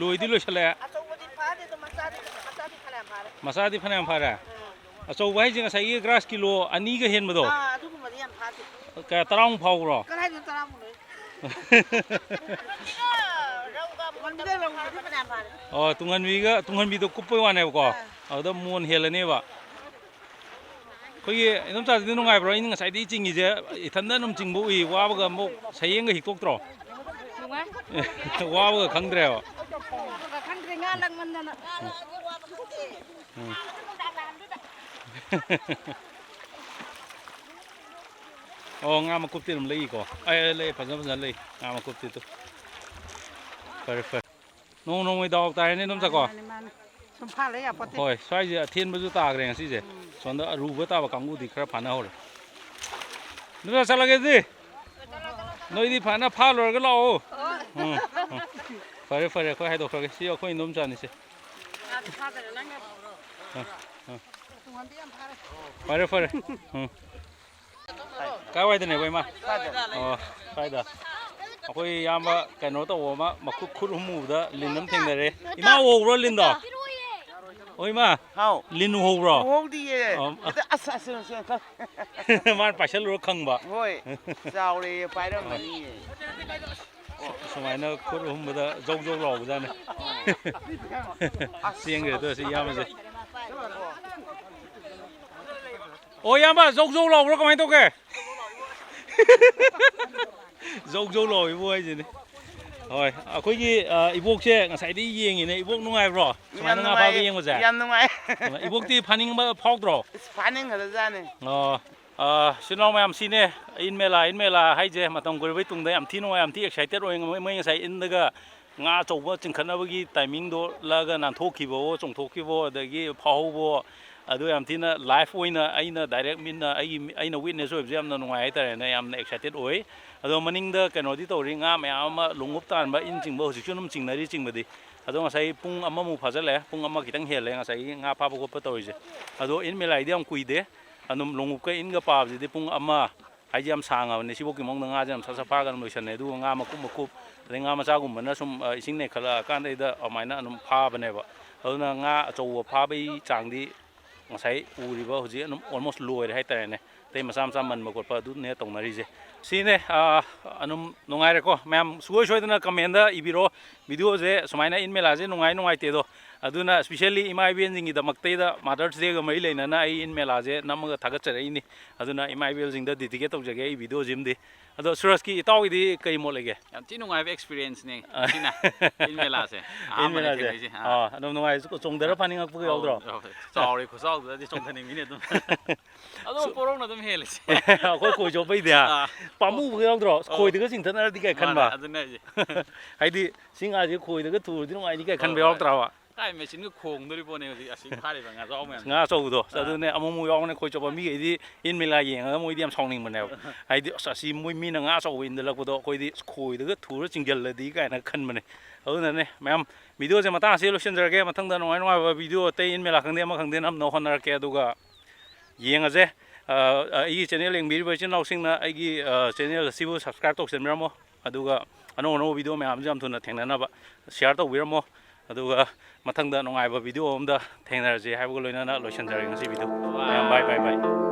ꯂꯣꯏꯗꯤ ꯂꯣꯏꯁꯜꯂꯛꯑꯦ꯫ ꯑꯆꯧꯕꯗꯤ ꯐꯥꯗꯦ, ꯑꯗꯣ ꯃꯆꯥꯗꯤ, ꯃꯆꯥꯗꯤ ꯐꯅꯌꯥꯝ ꯐꯥꯔꯦ꯫ ꯃꯆꯥꯗꯤ ꯐꯅꯌꯥꯝ ꯐꯥꯔꯦ? ꯎꯝ꯫ ꯑꯆꯧꯕ ꯍꯥꯏꯁꯦ ꯉꯁꯥꯏꯒꯤ grass ꯀꯤꯂꯣ ꯑꯅꯤꯒ ꯍꯦꯟꯕꯗꯣ? ꯑꯥ, ꯑꯗꯨꯒꯨꯝꯕꯗꯤ ꯌꯥꯝ ꯐꯥꯗꯦ꯫ ꯀꯌꯥ, ꯇꯔꯥꯃꯨꯛ ꯐꯥꯍꯧꯕ꯭ꯔꯣ? ꯀꯗꯥꯏꯗꯩꯅꯣ ꯇꯔꯥꯃꯨꯛꯅꯣ? ꯇꯨꯡꯍꯟꯕꯤꯒ ꯔꯧꯒꯗꯤ ꯐꯅꯌꯥꯝ ꯐꯥꯔꯦ꯫ ꯑꯣ, ꯇꯨꯡꯍꯟꯕꯤꯒ, ꯇꯨꯡꯍꯟꯕꯤꯗꯣ ꯀꯨꯞꯄꯩ ꯋꯥꯅꯦꯕꯀꯣ? ꯑꯥ꯫ ꯑꯗꯨꯗ ꯃꯣꯟ ꯍꯦꯜꯂꯅꯦꯕ꯫ ꯑꯩꯈꯣꯏꯒꯤ ꯏꯗꯣꯝꯆꯥꯁꯤꯗꯤ ꯅꯨꯡꯉꯥꯏꯕ꯭ꯔꯣ? ꯑꯩꯅ ꯉꯁꯥꯏꯗꯒꯤ ꯆꯤꯡꯉꯤꯁꯦ ꯏꯊꯟꯗ ꯑꯗꯨꯝ ꯆꯤꯡꯕ ꯎꯏ, ꯋꯥꯕꯒ ꯑꯃꯨꯛ ꯁꯌꯦꯡꯒ ꯍꯤꯛꯇꯣꯛꯇ꯭ꯔꯣ? ꯅꯨꯡꯉꯥꯏ꯫ ꯋꯥꯕꯒ ꯈꯪꯗ꯭ꯔꯦꯕ꯫ ꯋꯥꯕꯒ ꯈꯪꯗ꯭ꯔꯦ, ꯉꯥ ꯂꯪꯃꯟꯗꯅ꯫ ꯎꯝ꯫ ꯑꯣ, ꯉꯥ ꯃꯀꯨꯞꯇꯤ ꯑꯗꯨꯝ ꯂꯩꯀꯣ? ꯑꯦ, ꯂꯩ, ꯐꯖ ꯐꯖꯅ ꯂꯩ ꯉꯥ ꯃꯀꯨꯞꯇꯤ ꯑꯗꯨ꯫ ꯐꯔꯦ, ꯐꯔꯦ꯫ ꯅꯣꯡ ꯅꯣꯡꯃꯩ ꯗꯥꯎ ꯇꯥꯔꯦꯅꯦ, ꯏꯗꯣꯝꯆꯥꯀꯣ? ꯃꯥꯅꯤ, ꯃꯥꯅꯤ꯫ ꯁꯨꯝ ꯐꯥ ꯂꯩ ꯌꯥꯄꯣꯠꯇꯦ꯫ ꯍꯣꯏ, ꯁ꯭ꯋꯥꯏꯁꯦ ꯑꯊꯦꯟꯕꯁꯨ ꯇꯥꯈ꯭ꯔꯦ ꯉꯁꯤꯁꯦ꯫ ꯎꯝ꯫ ꯁꯣꯝꯗ ꯑꯔꯨꯕ ꯇꯥꯕ ꯀꯥꯡꯕꯨꯗꯤ ꯈꯔ ꯐꯥꯅꯍꯧꯔꯦ꯫ ꯏꯗꯣꯝꯆꯥ, ꯆꯠꯂꯒꯦ ꯑꯗꯨꯗꯤ꯫ ꯅꯣꯏꯗꯤ ꯐꯖꯅ ꯐꯥ ꯂꯣꯏꯔꯒ ꯂꯥꯛꯑꯣ꯫ ꯎꯝ, ꯎꯝ꯫ ꯐꯔꯦ, ꯐꯔꯦ, ꯑꯩꯈꯣꯏ ꯍꯥꯏꯗꯣꯛꯈ꯭ꯔꯒꯦ꯫ ꯁꯤ ꯑꯩꯈꯣꯏ ꯏꯗꯣꯝꯆꯥꯅꯤꯁꯦ꯫ ꯑ, ꯑ꯫ ꯐꯔꯦ, ꯐꯔꯦ꯫ ꯎꯝ꯫ ꯀꯥꯏꯋꯥꯏꯗꯅꯦꯕ, ꯏꯃꯥ? ꯁ꯭ꯋꯥꯏꯗ꯫ ꯑꯣ, ꯁ꯭ꯋꯥꯏꯗ꯫ ꯑꯩꯈꯣꯏ ꯏꯌꯥꯝꯕ ꯀꯩꯅꯣ ꯇꯧꯕ ꯑꯃ, ꯃꯈꯨꯠ ꯈꯨꯠ ꯍꯨꯝꯃꯨꯕꯗ ꯂꯤꯟ ꯑꯃ ꯊꯦꯡꯅꯔꯦ꯫ ꯏꯃꯥ ꯎꯍꯧꯕ꯭ꯔꯣ ꯂꯤꯟꯗꯣ? ꯑꯣ, ꯏꯃꯥ꯫ ꯍꯥꯎ꯫ ꯂꯤꯟ ꯎꯍꯧꯕ꯭ꯔꯣ? ꯎꯍꯧꯗꯤꯌꯦ꯫ ꯑꯣ꯫ ꯍꯦꯛꯇ ꯑꯁ, ꯑꯁ, ꯑꯁ, ꯑꯁ꯫ ꯃꯥꯅ ꯄꯥꯏꯁꯜꯂꯨꯔ ꯈꯪꯕ꯫ ꯍꯣꯏ꯫ ꯆꯥꯎꯔꯦꯌꯦ, ꯄꯥꯏꯔꯝꯃꯅꯤꯌꯦ꯫ ꯁꯨꯃꯥꯏꯅ ꯈꯨꯠ ꯍꯨꯝꯕꯗ ꯖꯧ ꯖꯧ ꯂꯥꯎꯕꯖꯥꯠꯅꯤ꯫ ꯑꯁ꯫ ꯆꯦꯟꯈ꯭ꯔꯦ ꯑꯗꯨ ꯑꯁꯤ ꯏꯌꯥꯝꯕꯁꯦ꯫ ꯑꯣ, ꯏꯌꯥꯝꯕ, ꯖꯧ ꯖꯧ ꯂꯥꯎꯕ꯭ꯔꯣ, ꯀꯃꯥꯏꯅ ꯇꯧꯒꯦ? ꯖꯧ ꯖꯧ ꯂꯥꯎꯏꯕꯨ ꯍꯥꯏꯁꯤꯅꯤ꯫ ꯍꯣꯏ, ꯑꯩꯈꯣꯏꯒꯤ, ꯑ, ꯏꯕꯣꯛꯁꯦ ꯉꯁꯥꯏꯗꯒꯤ ꯌꯦꯡꯉꯤꯅꯦ꯫ ꯏꯕꯣꯛ, ꯅꯨꯡꯉꯥꯏꯕ꯭ꯔꯣ ꯌꯥꯝ ꯁꯨꯃꯥꯏꯅ ꯉꯥ ꯐꯥꯕ ꯅꯨꯡꯉꯥꯏꯌꯦ, ꯌꯦꯡꯕꯁꯦ? ꯌꯥꯝ ꯅꯨꯡꯉꯥꯏ꯫ ꯏꯕꯣꯛꯇꯤ ꯐꯥꯅꯤꯡꯕ ꯐꯥꯎꯗ꯭ꯔꯣ? ꯑꯁ, ꯐꯥꯅꯤꯡꯈ꯭ꯔꯖꯥꯠꯅꯤ꯫ ꯑꯣ, ꯑ, ꯏꯆꯤꯜ ꯏꯅꯥꯎ ꯃꯌꯥꯝ, ꯁꯤꯅꯦ ꯏꯟ ꯃꯦꯂꯥ, ꯏꯟ ꯃꯦꯂꯥ ꯍꯥꯏꯁꯦ꯫ ꯃꯇꯝ ꯀꯨꯏꯔꯕꯩ ꯇꯨꯡꯗ ꯌꯥꯝ ꯊꯤ ꯅꯨꯡꯉꯥꯏ, ꯌꯥꯝ ꯊꯤ excited ꯑꯣꯏ꯫ ꯃꯣꯏ, ꯃꯣꯏ ꯉꯁꯥꯏ ꯏꯟꯗꯒ ꯉꯥ ꯑꯆꯧꯕ ꯆꯤꯡꯈꯠꯅꯕꯒꯤ ꯇꯥꯏꯃꯤꯡꯗꯣ ꯂꯛꯑꯒ ꯅꯥꯟꯊꯣꯛꯈꯤꯕꯋꯣ, ꯆꯣꯡꯊꯣꯛꯈꯤꯕꯋꯣ, ꯑꯗꯒꯤ ꯐꯥꯍꯧꯕꯋꯣ, ꯑꯗꯨ ꯌꯥꯝ ꯊꯤꯅ ꯂꯥꯏꯐ ꯑꯣꯏꯅ ꯑꯩꯅ ꯗꯥꯏꯔꯦꯛ ꯃꯤꯠꯅ ꯑꯩꯒꯤ ꯃꯤ- ꯑꯩꯅ ꯋꯤꯠꯅꯦꯁ ꯑꯣꯏꯕꯁꯦ ꯌꯥꯝꯅ ꯅꯨꯡꯉꯥꯏ ꯍꯥꯏꯇꯥꯔꯦꯅꯦ, ꯌꯥꯝꯅ ꯑꯦꯛꯁꯥꯏꯇꯦꯠ ꯑꯣꯏ꯫ ꯑꯗꯣ ꯃꯅꯤꯡꯗ ꯀꯩꯅꯣꯗꯤ ꯇꯧꯔꯤ, ꯉꯥ ꯃꯌꯥꯝ ꯑꯃ ꯂꯣꯡꯎꯞ ꯇꯥꯟꯕ, ꯏꯟ ꯆꯤꯡꯕ ꯍꯧꯖꯤꯛꯁꯨ ꯑꯗꯨꯝ ꯆꯤꯡꯅꯔꯤ ꯆꯤꯡꯕꯗꯤ꯫ ꯑꯗꯣ ꯉꯁꯥꯏ ꯄꯨꯡ ꯑꯃꯃꯨꯛ ꯐꯥꯖꯤꯜꯂꯛꯑꯦ, ꯄꯨꯡ ꯑꯃ ꯈꯤꯇꯪ ꯍꯦꯜꯂꯦ ꯉꯁꯥꯏꯒꯤ ꯉꯥ ꯐꯥꯕ ꯈꯣꯠꯄ ꯇꯧꯔꯤꯁꯦ꯫ ꯑꯗꯣ ꯏꯟ ꯃꯦꯂꯥꯏꯗꯤ ꯌꯥꯝ ꯀꯨꯏꯗꯦ, ꯑꯗꯨꯝ ꯂꯣꯡꯎꯞꯀ ꯏꯟꯒ ꯄꯥꯕꯁꯤꯗꯤ ꯄꯨꯡ ꯑꯃ ꯍꯥꯏꯁꯦ ꯌꯥꯝ ꯁꯥꯡꯉꯕꯅꯦ꯫ ꯁꯤꯐꯧꯀꯤ ꯃꯑꯣꯡꯗ ꯉꯥꯁꯦ ꯌꯥꯝ ꯁꯠ ꯁꯠ ꯐꯥꯔꯒ ꯑꯗꯨꯝ ꯂꯣꯏꯁꯟꯅꯩ꯫ ꯑꯗꯨꯒ ꯉꯥ ꯃꯀꯨꯞ ꯃꯀꯨꯞ, ꯑꯗꯩ ꯉꯥ ꯃꯆꯥꯒꯨꯝꯕꯅ ꯁꯨꯝ, ꯑ, ꯏꯁꯤꯡ ꯅꯩꯈꯠꯂꯛꯑꯀꯥꯟꯗꯩꯗ ꯑꯗꯨꯃꯥꯏꯅ ꯑꯗꯨꯝ ꯐꯥꯕꯅꯦꯕ꯫ ꯑꯗꯨꯅ ꯉꯥ ꯑꯆꯧꯕ ꯐꯥꯕꯒꯤ ꯆꯥꯡꯗꯤ ꯉꯁꯥꯏ ꯎꯔꯤꯕ ꯍꯧꯖꯤꯛ ꯑꯗꯨꯝ almost ꯂꯣꯏꯔꯦ ꯍꯥꯏꯇꯥꯔꯦꯅꯦ꯫ ꯑꯇꯩ ꯃꯆꯥ ꯃꯆꯥ ꯃꯟꯕ ꯈꯣꯠꯄ ꯑꯗꯨꯅꯦ ꯇꯧꯅꯔꯤꯁꯦ꯫ ꯁꯤꯅꯦ, ꯑ, ꯑꯗꯨꯝ ꯅꯨꯡꯉꯥꯏꯔꯦꯀꯣ꯫ ꯃꯌꯥꯝ ꯁꯨꯡꯁꯣꯏ ꯁꯣꯏꯗꯅ ꯀꯃꯦꯟꯗ ꯏꯕꯤꯔꯣ꯫ ꯚꯤꯗꯤꯑꯣꯁꯦ ꯁꯨꯃꯥꯏꯅ ꯏꯟ ꯃꯦꯂꯥꯁꯦ ꯅꯨꯡꯉꯥꯏ ꯅꯨꯡꯉꯥꯏꯇꯦꯗꯣ꯫ ꯑꯗꯨꯅ specially ꯏꯃꯥ ꯏꯕꯦꯟꯁꯤꯡꯒꯤꯗꯃꯛꯇꯩꯗ Mother's Dayꯒ ꯃꯔꯤ ꯂꯩꯅꯅ ꯑꯩ ꯏꯟ ꯃꯦꯂꯥꯁꯦ ꯅꯝꯃꯒ ꯊꯥꯒꯠꯆꯔꯛꯏꯅꯤ꯫ ꯑꯗꯨꯅ ꯏꯃꯥ ꯏꯕꯦꯜꯁꯤꯡꯗ dedicate ꯇꯧꯖꯒꯦ ꯑꯩ ꯚꯤꯗꯤꯑꯣꯁꯤꯃꯗꯤ꯫ ꯑꯗꯣ ꯁꯨꯔꯖꯀꯤ ꯏꯇꯥꯎꯒꯤꯗꯤ ꯀꯩ ꯃꯣꯠ ꯂꯩꯒꯦ? ꯌꯥꯝ ꯊꯤ ꯅꯨꯡꯉꯥꯏꯕ experienceꯅꯦ ꯁꯤꯅ꯫ ꯏꯟ ꯃꯦꯂꯥꯁꯦ ꯏꯟ ꯑꯍꯥꯟꯕꯅꯦ ꯃꯦꯂꯥꯁꯦ꯫ ꯊꯦꯡꯅꯩꯁꯦ꯫ ꯑꯥ꯫ ꯑꯥ, ꯑꯗꯨꯝ ꯅꯨꯡꯉꯥꯏ꯫ ꯆꯣꯡꯊꯔ ꯐꯥꯅꯤꯡꯉꯛꯄꯒ ꯌꯥꯎꯗ꯭ꯔꯣ? ꯑꯧ, ꯆꯥꯎꯔꯦ, ꯈꯨꯆꯥꯎꯗꯨꯗꯗꯤ ꯆꯣꯡꯊꯅꯤꯡꯉꯤꯅꯦ ꯑꯗꯨꯝ꯫ ꯑꯗꯣ ꯄꯣꯔꯣꯡꯅ ꯑꯗꯨꯝ ꯍꯦꯜꯂꯤꯁꯦ꯫ ꯑꯩꯈꯣꯏ ꯈꯣꯏ ꯆꯣꯞꯄꯩꯗꯤ, ꯍꯥ? ꯑꯥ꯫ ꯄꯥꯝꯃꯨꯕꯒ ꯌꯥꯎꯗ꯭ꯔꯣ? ꯑꯁ, ꯑꯧ꯫ ꯈꯣꯏꯗꯒ ꯆꯤꯡꯊꯅꯔꯗꯤ ꯀꯥꯏ ꯈꯟꯕ? ꯃꯥꯅꯦ, ꯑꯗꯨꯅꯦ ꯍꯥꯏꯁꯦ꯫ ꯍꯥꯏꯗꯤ ꯁꯤ ꯉꯥꯁꯦ ꯈꯣꯏꯗꯒ ꯊꯨꯔꯗꯤ ꯅꯨꯡꯉꯥꯏꯅꯤ ꯀꯥꯏ ꯈꯟꯕ ꯍꯣꯏ, ꯍꯣꯏ꯫ ꯌꯥꯎꯔꯛꯇ꯭ꯔꯕ? ꯀꯥꯏ ꯃꯦꯆꯤꯟꯒ ꯈꯣꯡꯗꯣꯔꯤ ꯄꯣꯠꯅꯦ ꯍꯧꯖꯤꯛ ꯑꯁꯤ ꯐꯥꯔꯤꯕ ꯉꯥꯖꯥꯎ ꯃꯌꯥꯝꯁꯦ꯫ ꯉꯥ ꯑꯆꯧꯕꯗꯣ꯫ ꯑꯥ꯫ ꯑꯗꯨꯅꯦ ꯑꯃꯨꯛ ꯑꯃꯨꯛ ꯌꯥꯎꯕꯅꯦ ꯈꯣꯏ ꯆꯣꯞꯄ ꯃꯤꯈꯩꯗꯤ ꯏꯟ ꯃꯦꯂꯥ ꯌꯦꯡꯉꯒ ꯃꯣꯏꯗꯤ ꯌꯥꯝ ꯁꯥꯎꯅꯤꯡꯕꯅꯦꯕ꯫ ꯍꯥꯏꯗꯤ, "ꯑꯁ, ꯑꯁꯤ ꯃꯣꯏ ꯃꯤꯅ ꯉꯥ ꯑꯆꯧꯕ ꯏꯟꯗꯂꯛꯄꯗꯣ ꯑꯩꯈꯣꯏꯗꯤ ꯑꯁ ꯈꯣꯏꯗꯒ ꯊꯨꯔ ꯆꯤꯡꯁꯤꯜꯂꯗꯤ" ꯀꯥꯏꯅ ꯈꯟꯕꯅꯦ꯫ ꯑꯗꯨꯅꯅꯦ ꯃꯌꯥꯝ, ꯚꯤꯗꯤꯑꯣꯁꯦ ꯃꯇꯥꯡ ꯑꯁꯤꯗ ꯂꯣꯏꯁꯤꯟꯖꯔꯒꯦ꯫ ꯃꯊꯪꯗ ꯅꯨꯡꯉꯥꯏ ꯅꯨꯡꯉꯥꯏꯕ ꯚꯤꯗꯤꯑꯣ ꯑꯇꯩ ꯏꯟ ꯃꯦꯂꯥ ꯈꯪꯗꯦ ꯑꯃ ꯈꯪꯗꯦ ꯅꯝꯅꯕ ꯍꯣꯠꯅꯔꯛꯀꯦ꯫ ꯑꯗꯨꯒ ꯌꯦꯡꯉꯁꯦ꯫ ꯑ, ꯑ, ꯑꯩꯒꯤ ꯆꯦꯅꯦꯜ ꯌꯦꯡꯕꯤꯔꯤꯕ ꯏꯆꯤꯟ ꯏꯅꯥꯎꯁꯤꯡꯅ ꯑꯩꯒꯤ, ꯑ, ꯆꯦꯅꯦꯜ ꯑꯁꯤꯕꯨ subscribe ꯇꯧꯁꯟꯕꯤꯔꯝꯃꯣ꯫ ꯑꯗꯨꯒ ꯑꯅꯧ ꯑꯅꯧꯕ ꯚꯤꯗꯤꯑꯣ ꯃꯌꯥꯝꯁꯨ ꯌꯥꯝ ꯊꯨꯅ ꯊꯦꯡꯅꯅꯕ share ꯇꯧꯕꯤꯔꯝꯃꯣ꯫ ꯑꯗꯨꯒ ꯃꯊꯪꯗ ꯅꯨꯡꯉꯥꯏꯕ ꯚꯤꯗꯤꯑꯣ ꯑꯃꯗ ꯊꯦꯡꯅꯔꯁꯦ ꯍꯥꯏꯕꯒ ꯂꯣꯏꯅꯅ ꯂꯣꯏꯁꯤꯟꯖꯔꯒꯦ ꯉꯁꯤ ꯚꯤꯗꯤꯑꯣ꯫ ꯃꯌꯥꯝ bye, bye, bye꯫